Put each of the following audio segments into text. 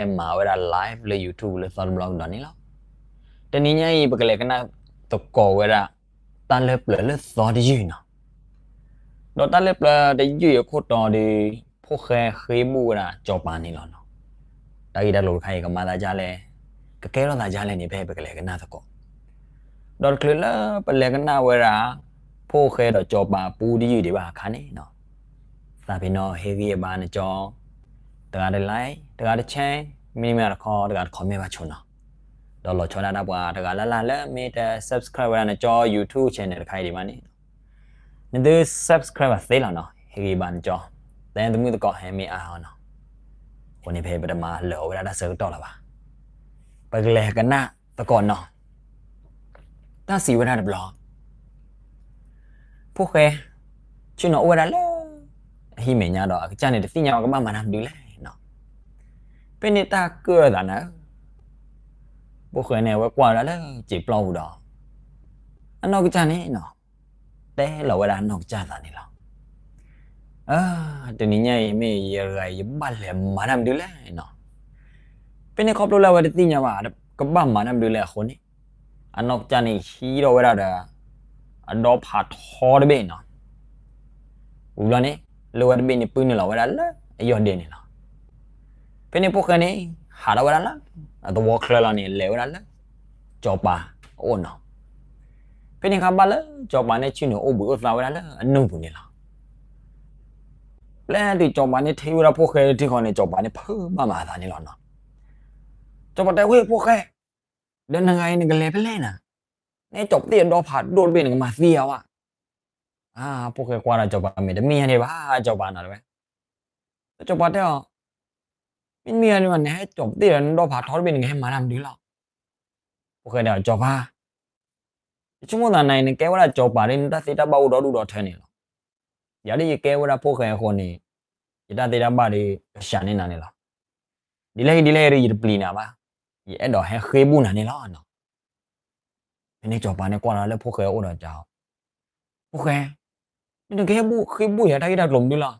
ဖိၣ်ဃဲမၤဝဲဒၣ် live လၢ YouTube လၢသီတဘျီကဒီးန့ၣ်လီၤ. တနံၤညါအံၤ ပကလဲၤကနၣ်သကိးဝဲဒၣ် တၢ်လၢပျၢၤလၢသီတယုၢ်နီၤ. ဒီးတၢ်လၢပျၢၤတယုၢ်အခိၣ်တီဒီး ဖိၣ်ဃဲဃ့ဘူၣ်ဝဲဒၣ်စီၤပၤန့ၣ်လီၤနီၤ. တၢ်ဂ့ၢ်တၢ်ကျိၤတခါအံၤ ကမၤသးဒ်လဲၣ်, ကကဲထီၣ်သးဒ်လဲၣ်န့ၣ် ဖဲပကလဲၤကနၣ်သကိး. ဒီးတချုးလၢပလဲၤကနၣ်ဝဲဒၣ် ဖိၣ်ဃဲဒီးစီၤပၤပူတယုၢ်ဒံးဘၣ်အခါန့ၣ်နီၤ, သးပ့ၤနီၣ်ဟ့ၣ်ဂံၢ်ဘါနကၠီ တဂၤတ like တဂၤတ share, မ့မ့ၢ်တခီတဂၤတ comment ဘၣ်ဆိနီၤ. ဒီးလီၤဆီဒၣ်တၢ်ပှၤတဂၤလၢ်လၢ်လၢမ့ၢ်တ subscribe ဝဲဒၣ်နကၠီ YouTube channel တခါအံၤဒံးဘၣ်န့ၣ် နသု subscribe ဘၣ်သ့လီၤနီၤ, ဟ့ၣ်ဂံၢ်ဘါနကၠီ, သဲသမုၣ်သကိးဟဲမ့ၢ်အါအီၤနီၤ. အဃိန့ၣ်ဖဲပတမၤလၢာ်အီၤဝဲဒၣ်တၢ်ဆၢကတီၢ်လၢၤဘၣ်. ပကလဲၤကနၣ်သကိးနီၤ. တၢ်စံးဝဲဒၣ်တဘျီ ဖိၣ်ဃဲ ဆ့ၣ်နီၤအိၣ်ဝဲဒၣ်လၢ အဟံၣ်မဲာ်ညါဒီး အကစၢ်န့ၣ်တသ့ၣ်ညါဝဲကဘၣ်မၤတၢ်မနုၤလဲၣ်နီၤ. ဖဲန့ၣ်တၢ်ကၢၣ်သးနၤဧၢ, ဖိၣ်ဃဲန့ၣ် အဝဲကွၢ်ဝဲဒၣ်လၢစံာ်ပျီပူၤဒီး အနီၢ်ကစၢ်န့ၣ်နီၤ တဲလီၤဝဲဒၣ်နီၢ်ကစၢ်သးန့ၣ်လီၤ. အၢ, တနံၤညါအံၤမ့ၢ်ယဲတဂၤအံၤ ယဘၣ်လဲၤမၤတၢ်မနုၤလဲၣ်နီၤ. ဖဲန့ၣ်ခီဖျိလၢအဝဲတသ့ၣ်ညါဘၣ် ကဘၣ်မၤတၢ်မနုၤလဲၣ်အဃိန့ၣ်, အနီၢ်ကစၢ်န့ၣ်ဟံးထီၣ်ဝဲဒၣ်ဒီး အဒီဖးထီတဘ့ၣ်နီၤ. ဝံၤဘျီန့ၣ် လၢဝဲတဘ့ၣ်န့ၣ် ပုၢ်နုာ်လီၤဝဲဒၣ်လၢအယီၢ်ဒ့န့ၣ်လီၤ. ဖဲန့ၣ်ဖိၣ်ဃဲန့ၣ် ဟးထီၣ်ဝဲဒၣ်လၢ အသဝီချၢလီၤန့ၣ် လဲၤဝဲဒၣ်လၢ စီၤပၤအအိၣ်နီၤ. ဖဲန့ၣ်ခါဘၣ်လၢစီၤပၤန့ၣ်ဆ့ၣ်နီၤအိၣ်ဘှံးအိၣ်သါဝဲဒၣ်လၢအနူၢ်ပူၤန့ၣ်လီၤ. ပျဲတုၤစီၤပၤန့ၣ်ထံၣ်ဝဲဒၣ်ဖိၣ်ဃဲထံဃီန့ၣ် စီၤပၤန့ၣ်ဖုးဘၣ်မၤအသးန့ၣ်လီၤနီၤ. စီၤပၤတဲဝဲ ဖိၣ်ဃဲ, ဒီးနဂၤအံၤနကလဲၤဖဲလဲၣ်နၤ, နဟဲကၠီာ်ပသ့ၣ်အဒီဖးဒိၣ်တဘ့ၣ် နကမၤသံယၤဝဲ. အါ, ဖိၣ်ဃဲကွၢ်ဒီးစီၤပၤ မ့ၢ်တမ့ၢ်ယၤန့ၣ်ဘၣ် စီၤပၤနီၤတဝဲ. ဒီးစီၤပၤတဲအီၤ, မ့တမ့ၢ်ယၤန့ၣ်ဘၣ် နဟဲကၠီာ်ပသ့ၣ်ဒီးနဒီဖးထီတဘ့ၣ် နကဟဲမၤတၢ်မနုၤလီၤ. ဖိၣ်ဃဲတဲအီၤ စီၤပၤ, ယဆိကမိၣ်သးနၤအံၤ နကဲဝဲဒၣ်စီၤပၤဒီး နတၢ်သ့တၢ်ဘၣ်အိၣ်ဒီဒူၣ်ဒီထၢန့ၣ်လီၤ. ယၤဒ်ယကဲဝဲဒၣ်ဖိၣ်ဃဲအဃိန့ၣ်, ယတၢ်သ့တၢ်ဘၣ်ဒီး ကစှၤန့ၢ်နၤန့ၣ်လီၤ. ဒ်လဲၣ်ဂ့ၤဒ်လဲၣ်ဂ့ၤဒီး ယတပျံၤနၤဘၣ်, ယအဲၣ်ဒိးဟဲဃ့ဘူၣ်နၤန့ၣ်လီၤနီၤ. ဖဲန့ၣ်စီၤပၤန့ၣ်ကွၢ်လီၤလၢဖိၣ်ဃဲအအိၣ်ဒီးတဲအီၤ, ဖိၣ်ဃဲ, နကဟဲဘူၣ်ဃ့ဘူၣ်ယၤ တၢ်ဂ့ၢ်တၢ်ကျိၤမနုၤလီၤ.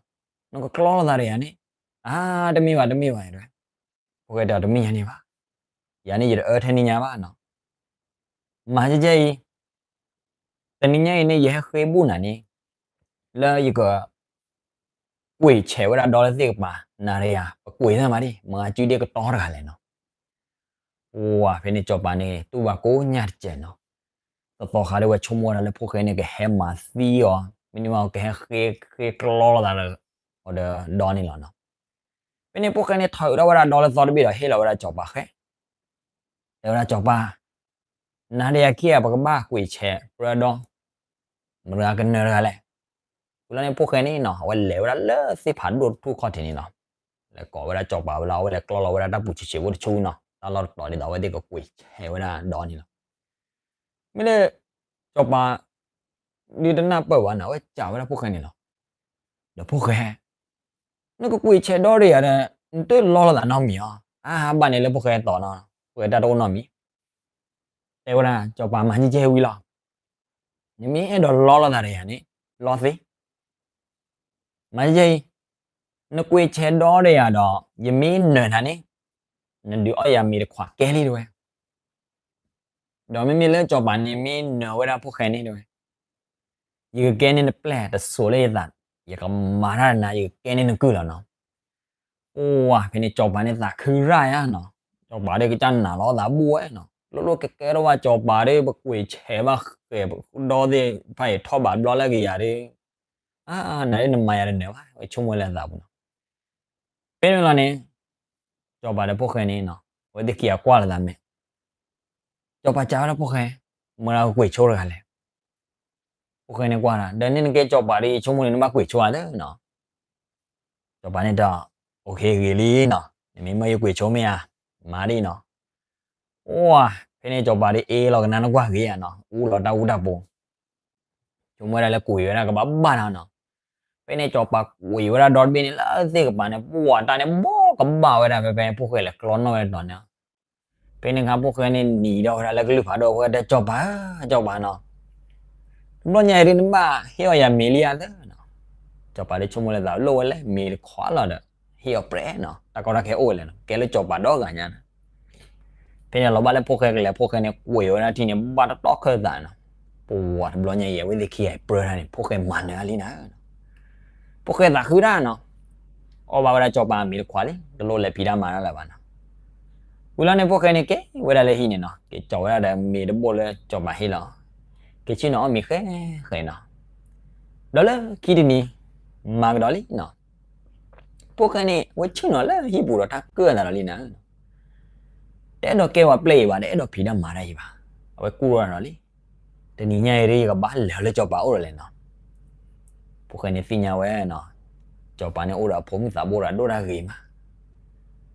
နကကျီလိာ်သးဒီးယၤန့ၣ်. အါ, တမ့ၢ်ဘၣ် တမ့ၢ်ဘၣ် တဲဝဲ. ဖိၣ်ဃဲတဲအီၤ တမ့ၢ်ယၤန့ၣ်ဘၣ်, ယၤန့ၣ်ယတအၢထဲန့ၣ်ညါဘၣ်နီၤ. မၤကဲကဲအံၤ, တနံၤညါအံၤန့ၣ် ယဟဲဃ့ဘူၣ်နၤန့ၣ် လၢယက ကွံာ်ဆဲးဝဲဒၣ်ဒီလၢသ့ၣ်ကပၤ, နၤဒီးယၤ ပကွံာ်သ့ၣ်မးဒံး မၤစုဒ့ကတီတဂၤလဲၣ်နီၤ. ဝါ, ဖဲန့ၣ်စီၤပၤန့ၣ် တူၢ်ဘၣ်ကိးညၣ်တစဲးနီၤ. သသီခါဒ်ဝဲဆိကမိၣ်ဝဲဒၣ်လၢဖိၣ်ဃဲန့ၣ် ကဟဲမၤသံအီၤ, မ့တမ့ၢ်ကဟဲဃ့ကျီလိာ်သးဒီးဒီန့ၣ်လီၤနီၤ. ဖဲန့ၣ်ဖိၣ်ဃဲန့ၣ် ထုးထီၣ်ဝဲဒၣ်ဒီလၢသီတဘ့ၣ်ဒီး ဟ့ၣ်လီၤဝဲဒၣ်စီၤပၤဃဲ, တဲဝဲဒၣ်စီၤပၤ, နၤဒီးယၤခံဂၤ ပကဘၣ်ကွံာ်ဆဲးပြၢဒီ, မတၤကနၢၤတဂၤလဲၣ်. ဝံၤလီၤန့ၣ်ဖိၣ်ဃဲန့ၣ်နီၤ အဝဲလဲၤဝဲဒၣ်လၢသ့ၣ်ဖးဒိၣ်တထူၣ်ခီၣ်ထံးန့ၣ်လီၤ. လဲၤကိးဝဲဒၣ်စီၤပၤဝဲလီၤ, အဝဲလဲၤကျီလီၤဝဲဒၣ်တၢ်ပူၤဆံးဆံးဖိတဆူနီၤ, တၢ်လီၢ်တတီၤဒ်သိးအဝဲသ့ၣ်ကကွံာ်ဆဲးဝဲဒၣ်ဒီန့ၣ်လီၤ. မ့ၢ်လၢ စီၤပၤ ဒုးတနၢ်ပၢၢ်ဘၣ်နီၤ အဝဲစံးဝဲဒၣ်ဖိၣ်ဃဲန့ၣ်လီၤ. ဒီးဖိၣ်ဃဲ, နကကွံာ်ဆဲးဒီဒီးယၤဒီး နတလီလိာ်သးနီတမံၤအီၤ. အါ, ဘၣ်န့ၣ်လၢဖိၣ်ဃဲသီနီၤ, ဖိၣ်ဃဲတၢ်တအိၣ်နီတမံၤ. တဲဝဲဒၣ်စီၤပၤ မၤကဲကဲဝံၤလီၤ. နမ့ၢ်အဲၣ်ဒိးလီလိာ်သးဒီးယၤန့ၣ် လီသ့ မၤကဲကဲအံၤ, နကွံာ်ဆဲးဒီဒီးယၤဒီး ယမ့ၢ်နၢၤနၤန့ၣ် နဒုးအီၣ်ယၤမ့ၤတခွးကဲလံ တဲဝဲ. ဒီးမ့မ့ၢ်လၢစီၤပၤန့ၣ် မ့ၢ်နၢၤဝဲဒၣ်ဖိၣ်ဃဲန့ၣ် တဲဝဲ, ယကကဲန့ၢ်နပျဲၢ်တစိၤလၢယသး, ယကမၤတၢ်ဒီးနၤ ယကကဲန့ၢ်နကုၢ်လီၤနီၤ. အိၣ်ဝါ, ဖဲန့ၣ်စီၤပၤန့ၣ်သးခုရၣ်ယါနီၤ. စီၤပၤဒီးကစၢ်နာ်လီၤသးဘူၣ်ဝဲနီၤ, လိၣ်လိၣ်ကဲကဲထီၣ်ဝဲ စီၤပၤဒီး ပကွံာ်ဆဲးဘၣ်ဃဲးဒီသ့ၣ်တဖၣ်အံၤ ထီၣ်ဘးဘျီလၢကယၤဒီး, အါ, နၤဒ်နမၤယၤတနၢၤဘၣ်, ဝဲဆိကမိၣ်လၢသးပူၤနီၤ. ဖဲန့ၣ်လီၤန့ၣ် စီၤပၤဒီးဖိၣ်ဃဲန့ၣ်နီၤ အဝဲသ့ၣ်ခံဂၤကွၢ်လိာ်သးမဲာ်. စီၤပၤစံးဝဲဒၣ်ဖိၣ်ဃဲ, မတၤကကွံာ်ဆိတဂၤလဲၣ်. ဖိၣ်ဃဲန့ၣ်ကွၢ်ဒီး, ဒီးန့ၣ်နကဲစီၤပၤဒီး ယဆိကမိၣ်န့ၣ် နဘၣ်ကွံာ်ဆိဧါသၢနီၤ. စီၤပၤန့ၣ်တဲ, အိၣ်ခ့ဂ့ၤလံနီၤ, နမ့ၢ်မၢယကွံာ်ဆိမ့ၢ်ဧါ, မၤဒ်နီၤ. အိၣ်ဝါ, ဖဲန့ၣ်စီၤပၤဒီးအ့ၣ်လီၤကနါနကွၢ်ဂ့ၤဧါနီၤ, အူလီၤတၢ်အူတၢ်ပူၤ ဆိကမိၣ်ဝဲဒၣ်လၢကွံာ်ဝဲဒၣ်ကဘၣ်ဘၣ်နီၤနီၤ. ဖဲန့ၣ်စီၤပၤကွံာ်ဝဲဒၣ်ဒီတဘ့ၣ်န့ၣ် လၢသ့ၣ်ကပၤန့ၣ် ပှၢ်တၢ်န့ၣ်ဘီကဘၣ်ဝဲဒၣ် ဖဲဖဲဖိၣ်ဃဲလဲၤကျီနီၣ်ဝဲဒၣ်တီၤန့ၣ်. ဖဲန့ၣ်အခါဖိၣ်ဃဲန့ၣ်နံၤဒီးဝဲဒၣ်လၢကလုၢ်ဖးဒိၣ် ဖိၣ်ဃဲတဲ စီၤပၤဧၢ, စီၤပၤနီၤ, တဘျီညါအံၤဒ်နဘၣ်ဟ့ၣ်အီၣ်ယၤမ့ၤလံဧါသၢနီၤ. စီၤပၤဒ်ဆိကမိၣ်လၢသးလိၣ်ဝဲလၢမ့ၤတခွးလီၤဒီး ဟ့ၣ်အီၤပြဲးနီၤ, တၢ်ကီတၢ်ခဲအိၣ်ဝဲလဲၣ်နီၤ, ကဲလၢစီၤပၤဒီဂၤညါနီၤ. ဖဲန့ၣ်လီၤဘၣ်လၢဖိၣ်ဃဲကလဲၤ ဖိၣ်ဃဲန့ၣ် ကွံာ်ဝဲဒၣ်ထံန့ၣ် ဘၣ်တတီၢ်ခၢၣ်သးနီၤ. ပဝၤတဘျီညါအံၤ အဝဲသ့ၣ်ခံဂၤပြၢတၢ်န့ၣ် ဖိၣ်ဃဲမၤနၢၤလံနၤ. ဖိၣ်ဃဲသးခုတၢ်နီၤ, အီၣ်ဘၣ်ဝဲဒၣ်စီၤပၤအမံၤတခွးလံ, တလိၣ်လဲၤဖံးတၢ်မၤတၢ်လၢၤဘၣ်နီၤ. ဝံၤလီၤန့ၣ် ဖိၣ်ဃဲန့ၣ် က့ၤဝဲဒၣ်လၢဟံၣ်န့ၣ်နီၤ, က့ၤကၠီၤဝဲဒၣ်ဒီးမ့ၤတဘိၣ်လၢစီၤပၤဟ့ၣ်လီၤ, က့ၤဆ့ၣ်နီၤအီၣ်မ့ၤဃဲဃဲနီၤ. ဒီးလၢခံတနံၤ မၤကဒီးလံနီၤ, ဖိၣ်ဃဲန့ၣ် အဝဲဆ့ၣ်နီၤလၢဟံၣ်ပူၤဒီးတၢ်ကၢၣ်အသးဒီးလံနၤ. တအဲၣ်ဒိးကဲပှၤပျဲၢ်အံၤဘၣ်, တအဲၣ်ဒိးဖံးတၢ်မၤတၢ်အံၤဘၣ်, အဝဲကူၣ်ထီၣ်ဒီးလံ. တနံၤညါအံၤ ယကဘၣ်လဲၤလၢစီၤပၤအိၣ်ဒီးလဲၣ်နီၤ. ဖိၣ်ဃဲန့ၣ်သ့ၣ်ညါဝဲနီၤ, စီၤပၤန့ၣ်အိၣ်ဒီးအဖိမုၣ်သးဘိဒီးဒိၣ်တၢ်ဂ့ၤမး.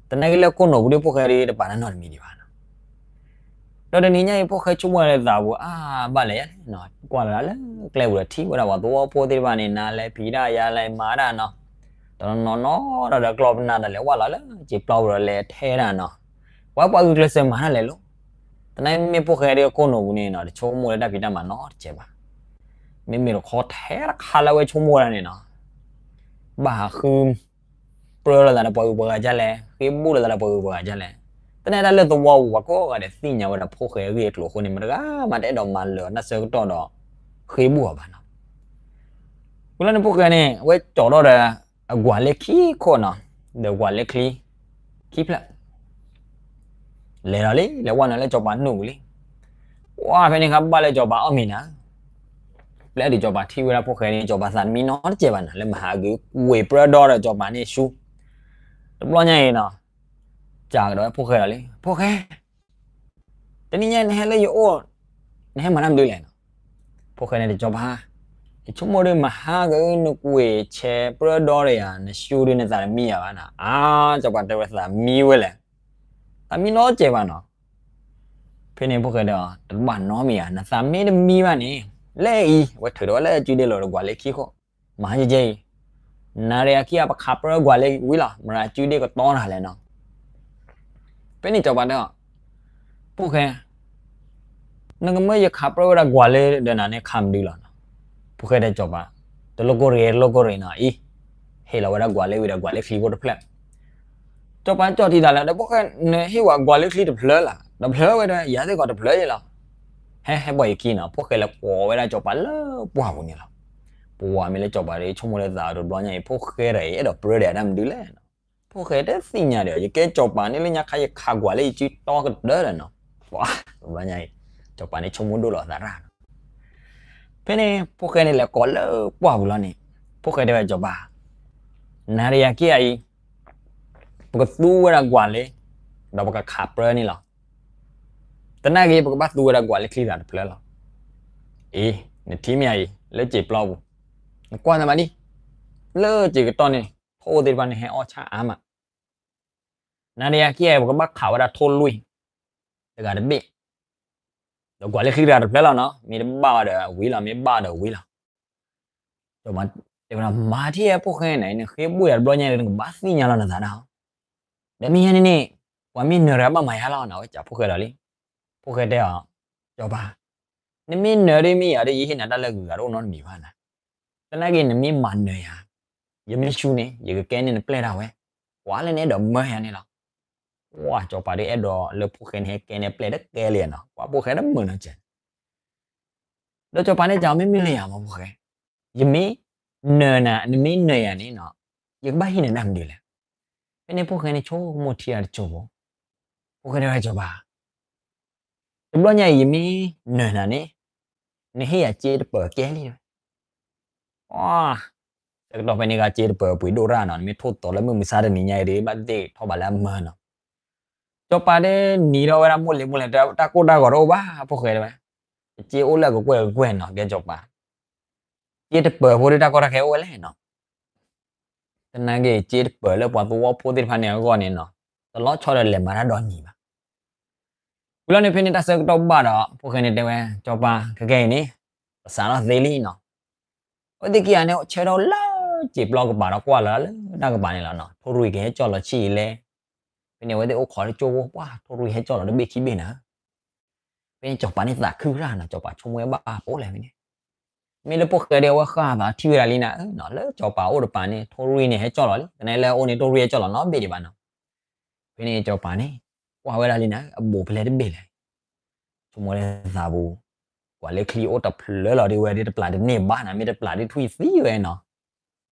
သနာ်က့လၢခိၣ်နူာ်ပူၤဒီး ဖိၣ်ဃဲဒ်တပာ်တၢ်နီတမံၤဒံးဘၣ်နီၤ. ဒီးတနံၤညါအံၤ ဖိၣ်ဃဲဆိကမိၣ်လၢသးပူၤ အါဘၣ်လဲၣ်ယၤန့ၣ်နီၤ, ကွၢ်လီၤလၢကျဲပူၤဒီးထံၣ်ဝဲဒၣ်ပှၤသဝီဖိသ့ၣ်တဖၣ်န့ၣ် နၤလဲၤဖံးတၢ်ယၤလဲၤမၤတၢ်နီၤ, တနီၤနီၤဒီးကျီၢ်ပနၢ်ဒီးလဲၤဝဲလီၤလၢစံာ်ပျီပူၤဒီးလဲၤထဲဒၣ်နီၤ, ပှၤပှၤဂုာ်ကျဲးစၢးမၤတၢ်လဲၤလိၤ. သနာ်က့မ့ၢ်ဖိၣ်ဃဲဒ်ခိၣ်နူာ်ပူၤန့ၣ်နီၤ, တဆိကမိၣ်လၢတၢ်ဖံးတၢ်မၤနီတစဲးဘၣ်. မ့မ့ၢ်တခီထဲတခါလၢအဝဲဆိကမိၣ်ဝဲဒၣ်န့ၣ်နီၤ, ဘၣ်ဟးဃု ပြၢလိာ်သးဒီးပှၤဂုၤပှၤဂၤဒ်လဲၣ်, ဃ့ဘိၣ်လိာ်သးဒီးပှၤဂုၤပှၤဂၤဒ်လဲၣ်. သနာ်က့တၢ်လၢသဝီပူၤပှၤကိးဂၤဒဲးသ့ၣ်ညါဝဲဒၣ်ဖိၣ်ဃဲအဂ့ၢ်အကျိၤအဃိန့ၣ် မတဂၤမးတအဲၣ်ဒိးမၤလၢာ်အီၤတၢ်ဆၢကတီၢ်ဒီး ဃ့ဘိၣ်အီၤဘၣ်နီၤ. ဝံၤလီၤန့ၣ် ဖိၣ်ဃဲန့ၣ် အဝဲကၠီၤထီၣ်ဒီးအကွၢ်လ့ခံခိၣ်နီၤ, ဒီးကွၢ်လ့ချံခံဖျၢၣ် လဲၤဒီးလံ, လဲၤဝဲနုာ်လၢစီၤပၤနူၢ်ပူၤလံ. ဝါ ဖဲန့ၣ်အခါဘၣ်လၢစီၤပၤအီၣ်မ့ၤနၤ, ပျဲတုၤစီၤပၤထံၣ်ဝဲဒၣ်ဖိၣ်ဃဲန့ၣ် စီၤပၤသးတမံနီတစဲးဘၣ်နီၤ, လၢမဟါအဂ့ၤ ကွံာ်ပြၢဒီဒီးစီၤပၤန့ၣ်ဆူ တဘျီညါအံၤနီၤ, စံးကဒီးဝဲဖိၣ်ဃဲဒီးလံ, ဖိၣ်ဃဲ တနံၤညါနဟဲလၢယအိၣ်, နဟဲမၤတၢ်မနုၤလဲၣ်နီၤ. ဖိၣ်ဃဲန့ၣ်တဲစီၤပၤ, ယဆိကမိၣ်ဒီးမဟါကနကွံာ်ဆဲးပြၢဒီဒီးယၤ နဆူဒီးနသးတမံယၤဘၣ်နီၤ. အါ စီၤပၤတဲဝဲသးမံဝဲလဲၣ်, သးမံနီတစဲးဘၣ်နီၤ. ဖဲန့ၣ်ဖိၣ်ဃဲဒီး တဘၣ်နီတမံၤဧါ, နသးမ့ၢ်တမံဘၣ်န့ၣ် လၢအံၤ အဝဲထုးထီၣ်ဝဲလၢအစုဒ့ၣ်လီၤဒီးကွၢ်လ့ခံခိၣ်, မၤကဲကဲအံၤ, နၤဒီးယၤခံဂၤပခးပြၢကွၢ်လ့ဝံၤလီၤ, မရၤစုဒ့ၣ်ကတီတၢ်လဲၣ်နီၤ. ဖဲန့ၣ်စီၤပၤတဲအီၤ, ဖိၣ်ဃဲ နကမၢယခးပြၢဝဲဒၣ်ကွၢ်လ့ဒီးနၤန့ၣ် ခးမနုၤလီၤနီၤ. ဖိၣ်ဃဲတဲစီၤပၤ, တလိၣ်ကိၢ်ရ့ၣ် တလိၣ်ကိၢ်ရ့ၣ်နီၤအံၤ, ဟ့ၣ်လီၤဝဲဒၣ်ကွၢ်လ့ဝံၤဒီးကွၢ်လ့ချံဖိတဖျၢၣ်. စီၤပၤကၠီၣ်ထံသးလၢ ဒီးဖိၣ်ဃဲ နဟ့ၣ်ဝဲကွၢ်လ့ချံတဖျၢၣ်လၢၤ, တဖျၢၣ်ဝဲဒီး ယၤသ့ၣ်ကီးတဖျၢၣ်ယဲလီၤ. ဟဲ ဟဲပိာ်ယခံနီၤ, ဖိၣ်ဃဲလဲၤကိးဝဲဒၣ်စီၤပၤလၢပှၢ်ပူၤန့ၣ်လီၤ. ပဝဲမ့ၢ်လၢစီၤပၤဒီး ယဆိကမိၣ်လၢသးတဘျီညါအံၤ ဖိၣ်ဃဲဒီး ယအဲၣ်ဒိးပြၢဒီးတၢ်မနုၤလဲၣ်နီၤ. ဖိၣ်ဃဲတသ့ၣ်ညါဒီး ယကဲစီၤပၤန့ၣ်လၢညါခါယခးကွၢ်လ့ယစုတီကတၢၢ်ဒီးနီၤ. ပှၤ တဘျီညါအံၤ စီၤပၤန့ၣ်ဆိကမိၣ်ဒိၣ်လီၤအသးရၣ်နီၤ. ဖဲန့ၣ် ဖိၣ်ဃဲန့ၣ်လဲၤကိးလၢပှၢ်ပူၤလီၤန့ၣ်, ဖိၣ်ဃဲတဲဝဲစီၤပၤ, နၤဒီးယၤခံဂၤအံၤ ပကသူဝဲဒၣ်ကွၢ်လ့, ဒီးပကခးပြၢန့ၣ်လီၤ. သနာ်က့ ပကဘၣ်သူဝဲဒၣ်ကွၢ်လ့ချံသၣ်တဖျၢၣ်လီၤ. အ့ နထံၣ်မ့ၢ်ဧါအံၤ လၢစံာ်ပျီပူၤ, နကွၢ်သးမးဒံး, လၢစံာ်ကတီၢ်န့ၣ် ထိၣ်သ့ၣ်တဖၣ်န့ၣ်ဟဲအီၣ်ဆၣ်အါမး. နၤဒီးယၤခံဂၤအံၤ ပကဘၣ်ခးဝဲဒၣ်ထိၣ်လွံၢ် တဂၤတဘ့ၣ်, ဒီးကွၢ်လ့ချံတဂၤတဖျၢၣ်လီၤနီၤ, မ့ၢ်တဘၣ်အီၤဒီးဝံၤလီၤ, မ့ၢ်ဘၣ်အီၤဒီးဝံၤလီၤ. စီၤပၤတဲဝဲဒၣ် မၤထံၣ်ဧါဖိၣ်ဃဲန့ၣ် နဃ့ဘိၣ်ယၤတဘျီညါဒီး နကဘၣ်သ့ၣ်ညါလီၤနသးဒၣ်ဧါ. ဒီးမ့ၢ်ညါန့ၣ်န့ၣ် ပှၤမ့ၢ်နၢၤတဂၤဘၣ်မၤယါလီၤနီၤ, အဝဲစံးဖိၣ်ဃဲဒီးလံ. ဖိၣ်ဃဲတဲအီၤ, စီၤပၤ, နမ့ၢ်နၢၤဒ်မ့ၢ်ယၤဒီး ယဟ့ၣ်နၤတၢ်လၢအဂုၤအဂၤတအိၣ်နီတမံၤဘၣ်နၤ. သနာ်က့ နမ့ၢ်မၤနၢၤယၤ, ယမ့ၢ်ဆူန့ၣ် ယကကဲန့ၢ်နပျဲၢ်ဒၣ်ဝဲ, ပှၤလၢနအဲၣ်ဒိးမၢယၤန့ၣ်လီၤ. ဝဲစီၤပၤဒုးအဲၣ်ဒိးလၢဖိၣ်ဃဲန့ၣ်ဟဲကဲန့ၢ်ပျဲၢ်တကဲလံနီၤ, ပှၤဖိၣ်ဃဲတမုာ်နီတစဲး. ဒီးစီၤပၤန့ၣ်စံးအီၤ မ့မ့ၢ်လၢယၤမးဖိၣ်ဃဲ, ယမ့ၢ်နၢၤနၤ, နမ့ၢ်နၢၤယၤန့ၣ်နီၤ, ယကဘၣ်ဟ့ၣ်နၤတၢ်မနုၤလဲၣ်. ဖဲန့ၣ်ဖိၣ်ဃဲန့ၣ်ဆိကမိၣ်ထံတစိၢ်ဖိ, ဖိၣ်ဃဲတဲဝဲစီၤပၤ, တဘျီညါအံၤ ယမ့ၢ်နၢၤနၤန့ၣ်, နဟ့ၣ်ယၤစ့တပၢၤကဲလံဝဲ. ဆၢကတီၢ်ဖဲန့ၣ်ဂ့ၤ စ့တပၢၤပှ့ၤဒိၣ်ရၣ်နီၤ, နမ့ၢ်ထိၣ်သီလၢမုၢ်မဆါတနံၤညါအံၤဒီး ဘၣ်သ့ၣ်ထီၣ်ဘးလၢအမၢနီၤ. စီၤပၤဒ်နံၤထီၣ်ဝဲဒၣ်မိၢ်လံၤမိၢ်လဲၤ တၢ်ကိၢ်တၢ်ဂီၤတအိၣ်ဘၣ်, ဖိၣ်ဃဲတဲဝဲ, စ့အိၣ်လၢအကကွဲၢ်ကကွဲၢ်နီၤ, ကဲစီၤပၤ, စ့တပၢၤဖိဒီးတၢ်ကီတၢ်ခဲအိၣ်ဝဲလဲၣ်နီၤ. သနာ်က့ စ့တပၢၤလၢပှၤသဝီဖိသ့ၣ်တဖၣ်န့ၣ်အဂီၢ်န့ၣ်နီၤ, တလီၤဆီဒီးလဲၤမၤတၢ်ဒီနံၤဘၣ်. ဝံၤလီၤန့ၣ် ဖဲန့ၣ်တၢ်ဆၢကတီၢ်ဘၣ်ဒီး ဖိၣ်ဃဲန့ၣ်တဲဝဲ, စီၤပၤ ခဲကဲအံၤန့ၣ် ပစးထီၣ်သ့လံနီၤ. အဝဲသ့ၣ်ခံဂၤန့ၣ် ဆၢထီၣ်လၢစံာ်ပျီကပၤဒီးကွၢ်လီၤလၢတၢ်ကပၤန့ၣ်လီၤနီၤ, ထိၣ်ရံၣ်ကဟဲကၠီၣ်လီၤဆံးအံၤလဲၣ်. ဖဲန့ၣ် အဝဲသ့ၣ်အိၣ်ခိးတကၠိၢ်ဖိ ပှၤထိၣ်ရံၣ်ဟဲကၠီၣ်လီၤတဘ့ၣ်ခံဘ့ၣ်နၤ. ဖဲန့ၣ်စီၤပၤန့ၣ်သးခုရၣ်နီၤ, စီၤပၤဆိကမိၣ်ဝဲဘၣ်အါပအိၣ်လဲၣ်ဖဲန့ၣ်. မ့ၢ်လၢဖိၣ်ဃဲဒီးအဝဲဃၣ်သးထံၣ်ဝဲဒၣ်လံနၤဧၢနီၤ, လၢစီၤပၤအိၣ်တပၤန့ၣ် ထိၣ်ရံၣ်န့ၣ်ဟဲကၠီၣ်လီၤလံ, သနာ်က့လၢအအိၣ်န့ၣ် ထိၣ်ရံၣ်ဟဲကၠီၣ်လီၤနီတဘ့ၣ်ဒံးဘၣ်နီၤ. ဖဲန့ၣ်စီၤပၤန့ၣ် ကွၢ်ဝဲဒၣ်လံနၤဧၢ, အဘူးဖဲလဲၣ်တဘ့ၣ်လဲၣ်. ဆိကမိၣ်လၢသးပူၤ, ကွၢ်လၢချံအိၣ်တဖျၢၣ်လီၤဒ်ဝဲဒ်တပျၢ်တန့ၢ်ဘၣ်နၤ, မ့ၢ်တပျၢ်ဒ်ထွံၣ်သံဝဲနီၤ.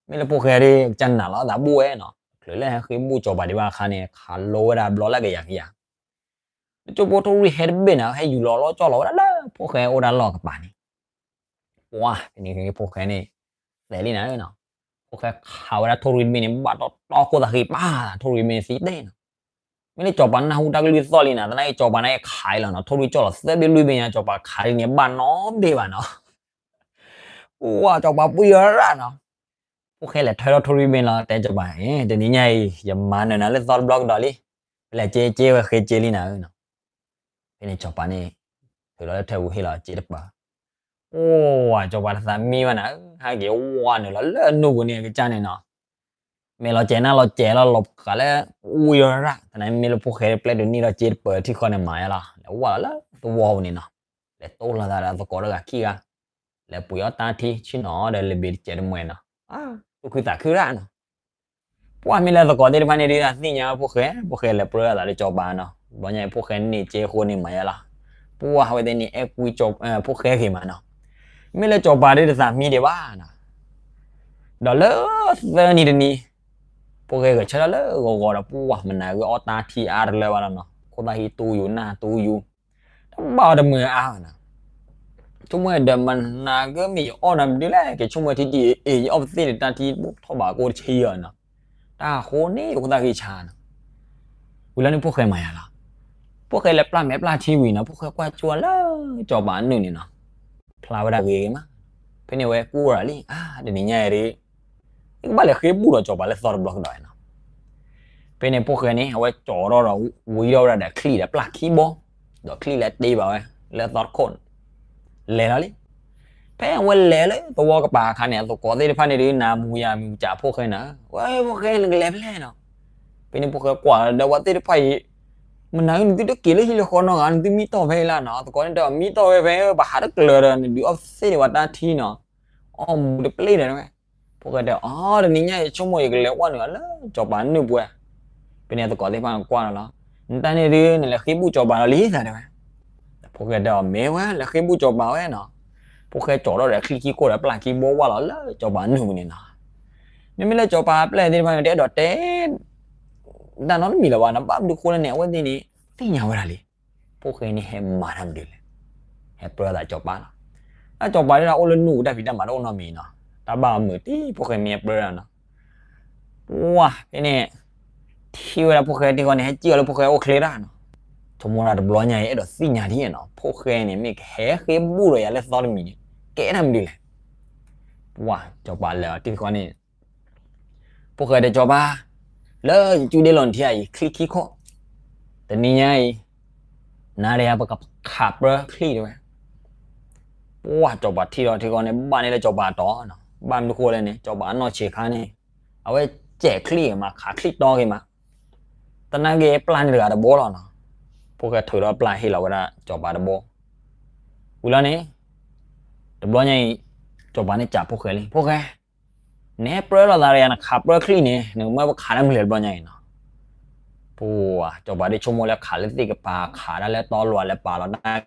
မ့ၢ်လၢဖိၣ်ဃဲဒ်ကစၢ်နၤလီၤ သးဘူးဝဲနီၤ, ချုးလၢဟဲဃ့ဘူၣ်စီၤပၤဒံးဘၣ်အခါန့ၣ် ခးလိဝဲဒၣ်ဘျီလၢကယၤကယၤ တကၠိဖိထိၣ်ရံၣ်ဟဲတဘ့ၣ်နၤ ဟဲယူၤလီၤလီၤကၠီၣ်လီၤဝဲဒၣ်လၢဖိၣ်ဃဲအိၣ်ဒၣ်လီၢ်ကပၤန့ၣ်. ပှၢ်ဖဲန့ၣ်ဖိၣ်ဃဲန့ၣ် သဲးလံနၤဧၢနီၤ, ဖိၣ်ဃဲခးဝဲဒၣ်ထိၣ်ရံၣ်တဘ့ၣ်န့ၣ် ဘၣ်တီတီခိၣ်သးဃံ ပှၢ်ထိၣ်ရံၣ်တဘ့ၣ်န့ၣ်သံတဲနီၤ. မ့ၢ်လၢစီၤပၤနၢ်ဟူတၢ်ကလုၢ်သီၣ်လံနၤ, သနာ်က့စီၤပၤန့ၣ်ခးအံၤလီၤနီၤ, ထိၣ်ရံၣ်ကၠီၣ်လီၤသၢဘ့ၣ်လွံၢ်ဘ့ၣ်ညါ စီၤပၤခးဒ်န့ၣ်ဘၣ်နီတဘ့ၣ်ဘၣ်နီၤ. ပှၢ်စီၤပၤပှံၢ်အီၤရၣ်နီၤ. ဖိၣ်ဃဲလဲၤထၢထီၣ်ထိၣ်ရံၣ်ဘ့ၣ်လီၤ တဲစီၤပၤ, တနံၤညါအံၤ ယမၤနၢၤနၤလၢသီတဘျီကဒီးလံ, ပလဲၤက့က့ဝဲဃ့က့လံနၤဧၢနီၤ. ဖဲန့ၣ်စီၤပၤန့ၣ် ထုးဒီးလၢထၢၣ်ပူၤဟ့ၣ်လီၤက့တပၤ. အိၣ်ဝဲစီၤပၤတသးမံဘၣ်နၤဧၢ, ဟဲက့ၤဝါနုာ်လီၤလၢအနူၢ်ပူၤန့ၣ်အကစၢ်န့ၣ်နီၤ. မ့ၢ်လီၤစဲးနၢ်လီၤစဲးလီၤ လီၤဃးလၢဝံၢ်အီၤရၣ်, သနာ်က့မ့ၢ်လၢဖိၣ်ဃဲပျဲတုၤနံၣ်ဒီးက့တပၤထံၣ်ဃီန့ၣ်မၤယါလီၤ, လဲၤဝါလီၤလၢသဝီပူၤန့ၣ်နီၤ. လဲၤတိၢ်လီၤသးဒီးသကိးတဂၤခံဂၤ, လဲၤပှ့ၤအီၣ်တၢ်ထံဆ့ၣ်နီၤဒီးလဘ့းတစဲးတမှဲၤနီၤ. သူၣ်ခုသးခုရၣ်နီၤ. ပှၢ်မ့ၢ်လၢသကိးသ့ၣ်တဖၣ်န့ၣ်ဒ်သ့ၣ်ညါဖိၣ်ဃဲ, ဖိၣ်ဃဲလဲၤပြၢအသးလၢစီၤပၤနီၤ. ဘျီညါအံၤဖိၣ်ဃဲန့ၢ်က့အဃိန့ၣ်မၤယါလီၤ. ပှၢ်အဝဲသ့ၣ်န့ၣ် အဲၣ်ကွံဖိၣ်ဃဲဂ့ၤမးနီၤ. မ့ၢ်လၢစီၤပၤဒ်တသးမံဒံးဘၣ်နီၤ. ဒီးလၢသၢနံၤတနံၤ, ဖိၣ်ဃဲဂဲၤဆၢထၢၣ်လၢဂီၤဂီၤဒီး ပှၢ်မနၤဂ့ၤအီၣ်တၢ်ထံအါတလၢဘၣ်လီၤနီၤ. ခိၣ်သၣ်ဟံးတူယူၤ နၢ်တူယူၤ တဘၣ်အီၤတမုာ်အါဘၣ်နီၤ. ဆိကမိၣ်ဒီးမနၤဂ့ၤမ့ၢ်ယအီၣ်နၤမနုၤလဲၣ်, က့ၤဆိကမိၣ်ထံဒ်အံၤ ယအီၣ်ပသ့ၣ်ဒီးတၢ်ထံထီၣ်ဘးကိးတဆံယီၤနီၤ. တၢ်ဃိန့ၣ်ယခိၣ်သၣ်ဂံၢ်ဆါနီၤ. ဝံၤလီၤန့ၣ်ဖိၣ်ဃဲမၤယါလီၤ. ဖိၣ်ဃဲလဲၤပျၢ်မဲာ်ပျၢ်ထံဝံၤနီၤ, ဖိၣ်ဃဲကွၢ်ကၠိလၢစီၤပၤအနုာ်န့ၣ်နီၤ. ဖျါဝဲဒၣ်ဂ့ၤဂ့ၤမး. ဖဲန့ၣ်ဝဲကူၣ်ဝဲဒၣ်လံ, အါ တနံၤညါအံၤဒ် ယကဘၣ်လဲၤဃ့ဘူၣ်ဒီးစီၤပၤလၢသီတဘျီကဒီးနီၤ. ဖဲန့ၣ်ဖိၣ်ဃဲန့ၣ် အဝဲကၠီထီၣ်ဒီးဝံထီၣ်ဝဲဒၣ်ဒီးချံဒီးပျၢ်ခံဘီ, ဒီးချံလဲၤတ့ဘၣ်ဝဲလၢသီတခိၣ်န့ၣ်, လဲၤလီၤလံ. ဖဲအဝဲလဲၤလၢသဝီကပၤအခါန့ၣ် အသကိးသ့ၣ်တဖၣ်န့ၣ်ဒ်နၤမူယၤမူကးဖိၣ်ဃဲနၤ, ဝဲဖိၣ်ဃဲနကလဲၤဖဲလဲၣ်နီၤ. ဖဲန့ၣ်ဖိၣ်ဃဲကွၢ်လီၤဒီးဝဲသ့ၣ်တဖၣ်အံၤ, မနၤဂ့ၤနသုတက့ၤလၢဟံၣ်လၢဃီနီတဂၤ, နသုမံတီၢ်ဖဲအံၤလၢနီၤ, အသကိးန့ၣ်တဲအီၤ မံတီၢ်ဝဲဖဲ ပဟးတကျၢၤဒီး နဒုးအီၣ်သ့ၣ်ဒံးဝဲတၢ်ထံနီၤ, အီၣ်မူတပျ့ၢ်ဒီးဝဲ. ဖိၣ်ဃဲတဲအီၤ တနံၤညါအံၤဆိကမိၣ်ယကလဲၤဝဲနုာ်လၢစီၤပၤနုာ်ပှဲၤ. ဖဲန့ၣ်အသကိးသ့ၣ်တဖၣ်ကွၢ်လီၤလီၤ, နတၢ်န့ၣ်ဒ် နလဲၤဃ့ဘူၣ်စီၤပၤလီၤလံသးတဲဝဲ. ဖိၣ်ဃဲတဲအီၤ မ့ၢ်ဝဲ လဲၤဃ့ဘူၣ်စီၤပၤဝဲနီၤ. ဖိၣ်ဃဲကၠီထီၣ်ဒီးချံခံခိၣ်ဒီးပျၢ်ခံဘီဝဲလီၤလၢစီၤပၤနုာ်ပူၤန့ၣ်နီၤ. မ့မ့ၢ်လၢစီၤပၤပျဲၢ်သ့ၣ်တဖၣ်န့ၣ် တအဲၣ်ဒိးတဲ တၢ်နီတမံၤလၢၤဘၣ်နီၤ, ဘၣ်မနုၤဃိလဲၣ်န့ၣ် အဝဲသ့ၣ်န့ၣ် သ့ၣ်ညါဝဲဒၣ်လံ. ဖိၣ်ဃဲန့ၣ်ဟဲမၤတၢ်မနုၤလဲၣ်, ဟဲပြၢသးစီၤပၤလီၤ. တၢ်စီၤပၤဒ်ဒီးအိၣ်လၢနူၢ်ပူၤတၢ်ဖံးတၢ်မၤတအိၣ်နီတမံၤနီၤ, တၢ်ဘၣ်အမုာ်တံၢ်ဖိၣ်ဃဲမ့ၢ်ဟဲပြၢဒၣ်နီၤ. ပှၢ်ဖဲန့ၣ် ထံၣ်ဝဲဒၣ်ဖိၣ်ဃဲထံဃီန့ၣ် ဟဲစံၣ်အီၤလၢဖိၣ်ဃဲအိၣ်ချ့တၢ်နီၤ. ဆိကမိၣ်ဒၣ်တဘျီညါအံၤ အဲၣ်ဒိးသ့ၣ်ညါဒ်နီၤ, ဖိၣ်ဃဲန့ၣ် မ့ၢ်ကဟဲဃ့ဘူၣ်ဒီးယၤလၢသီတမံၤန့ၣ် ကဲတၢ်မနုၤလဲၣ်. ပှၢ်စီၤပၤလဲၤအီၤထံဃီန့ၣ် ဖိၣ်ဃဲတဲစီၤပၤ, လၢယစုဒ့လီၤနထံအံၤ ချံခံခိၣ်, တနံၤညါအံၤ နၤဒီးယၤပကခးပြၢချံတဲဝဲ. ပှၢ်စီၤပၤထံၣ်ဒီးထံဃီန့ၣ် ဘၣ်န့ၢ်လၢစီၤပၤအတီၤနီၤ, ဘၣ်မနုၤဃိလဲၣ်န့ၣ် စီၤပၤအနီၢ်ဆံးခါန့ၣ် အဝဲစဲးချံမး ခးချံတီဂ့ၤမး, သနာ်က့ပျၢ်န့ၢ်တဂၤတဘိလီၤနီၤ. ဖိၣ်ဃဲထုးဒီးပျၢ်ဟ့ၣ်လီၤဝဲဒၣ်စီၤပၤတဘိ. ဝံၤလီၤန့ၣ် တဘျီညါအံၤ စီၤပၤန့ၣ်စံးဖိၣ်ဃဲလံ, ဖိၣ်ဃဲ နဟဲပြၢလိာ်သးဒီးယၤ နခးပြၢချံန့ၣ် နကမၢပခးတၢ်မနုၤလဲၣ်တဘျီညါအံၤနီၤ. ပှၢ်စီၤပၤဒ်ဆိကမိၣ်လၢခးလၢသ့ၣ်ကပၤ ခးတၢ်လၢတီလိၤ လဲၤပာ်လီၤတၢ်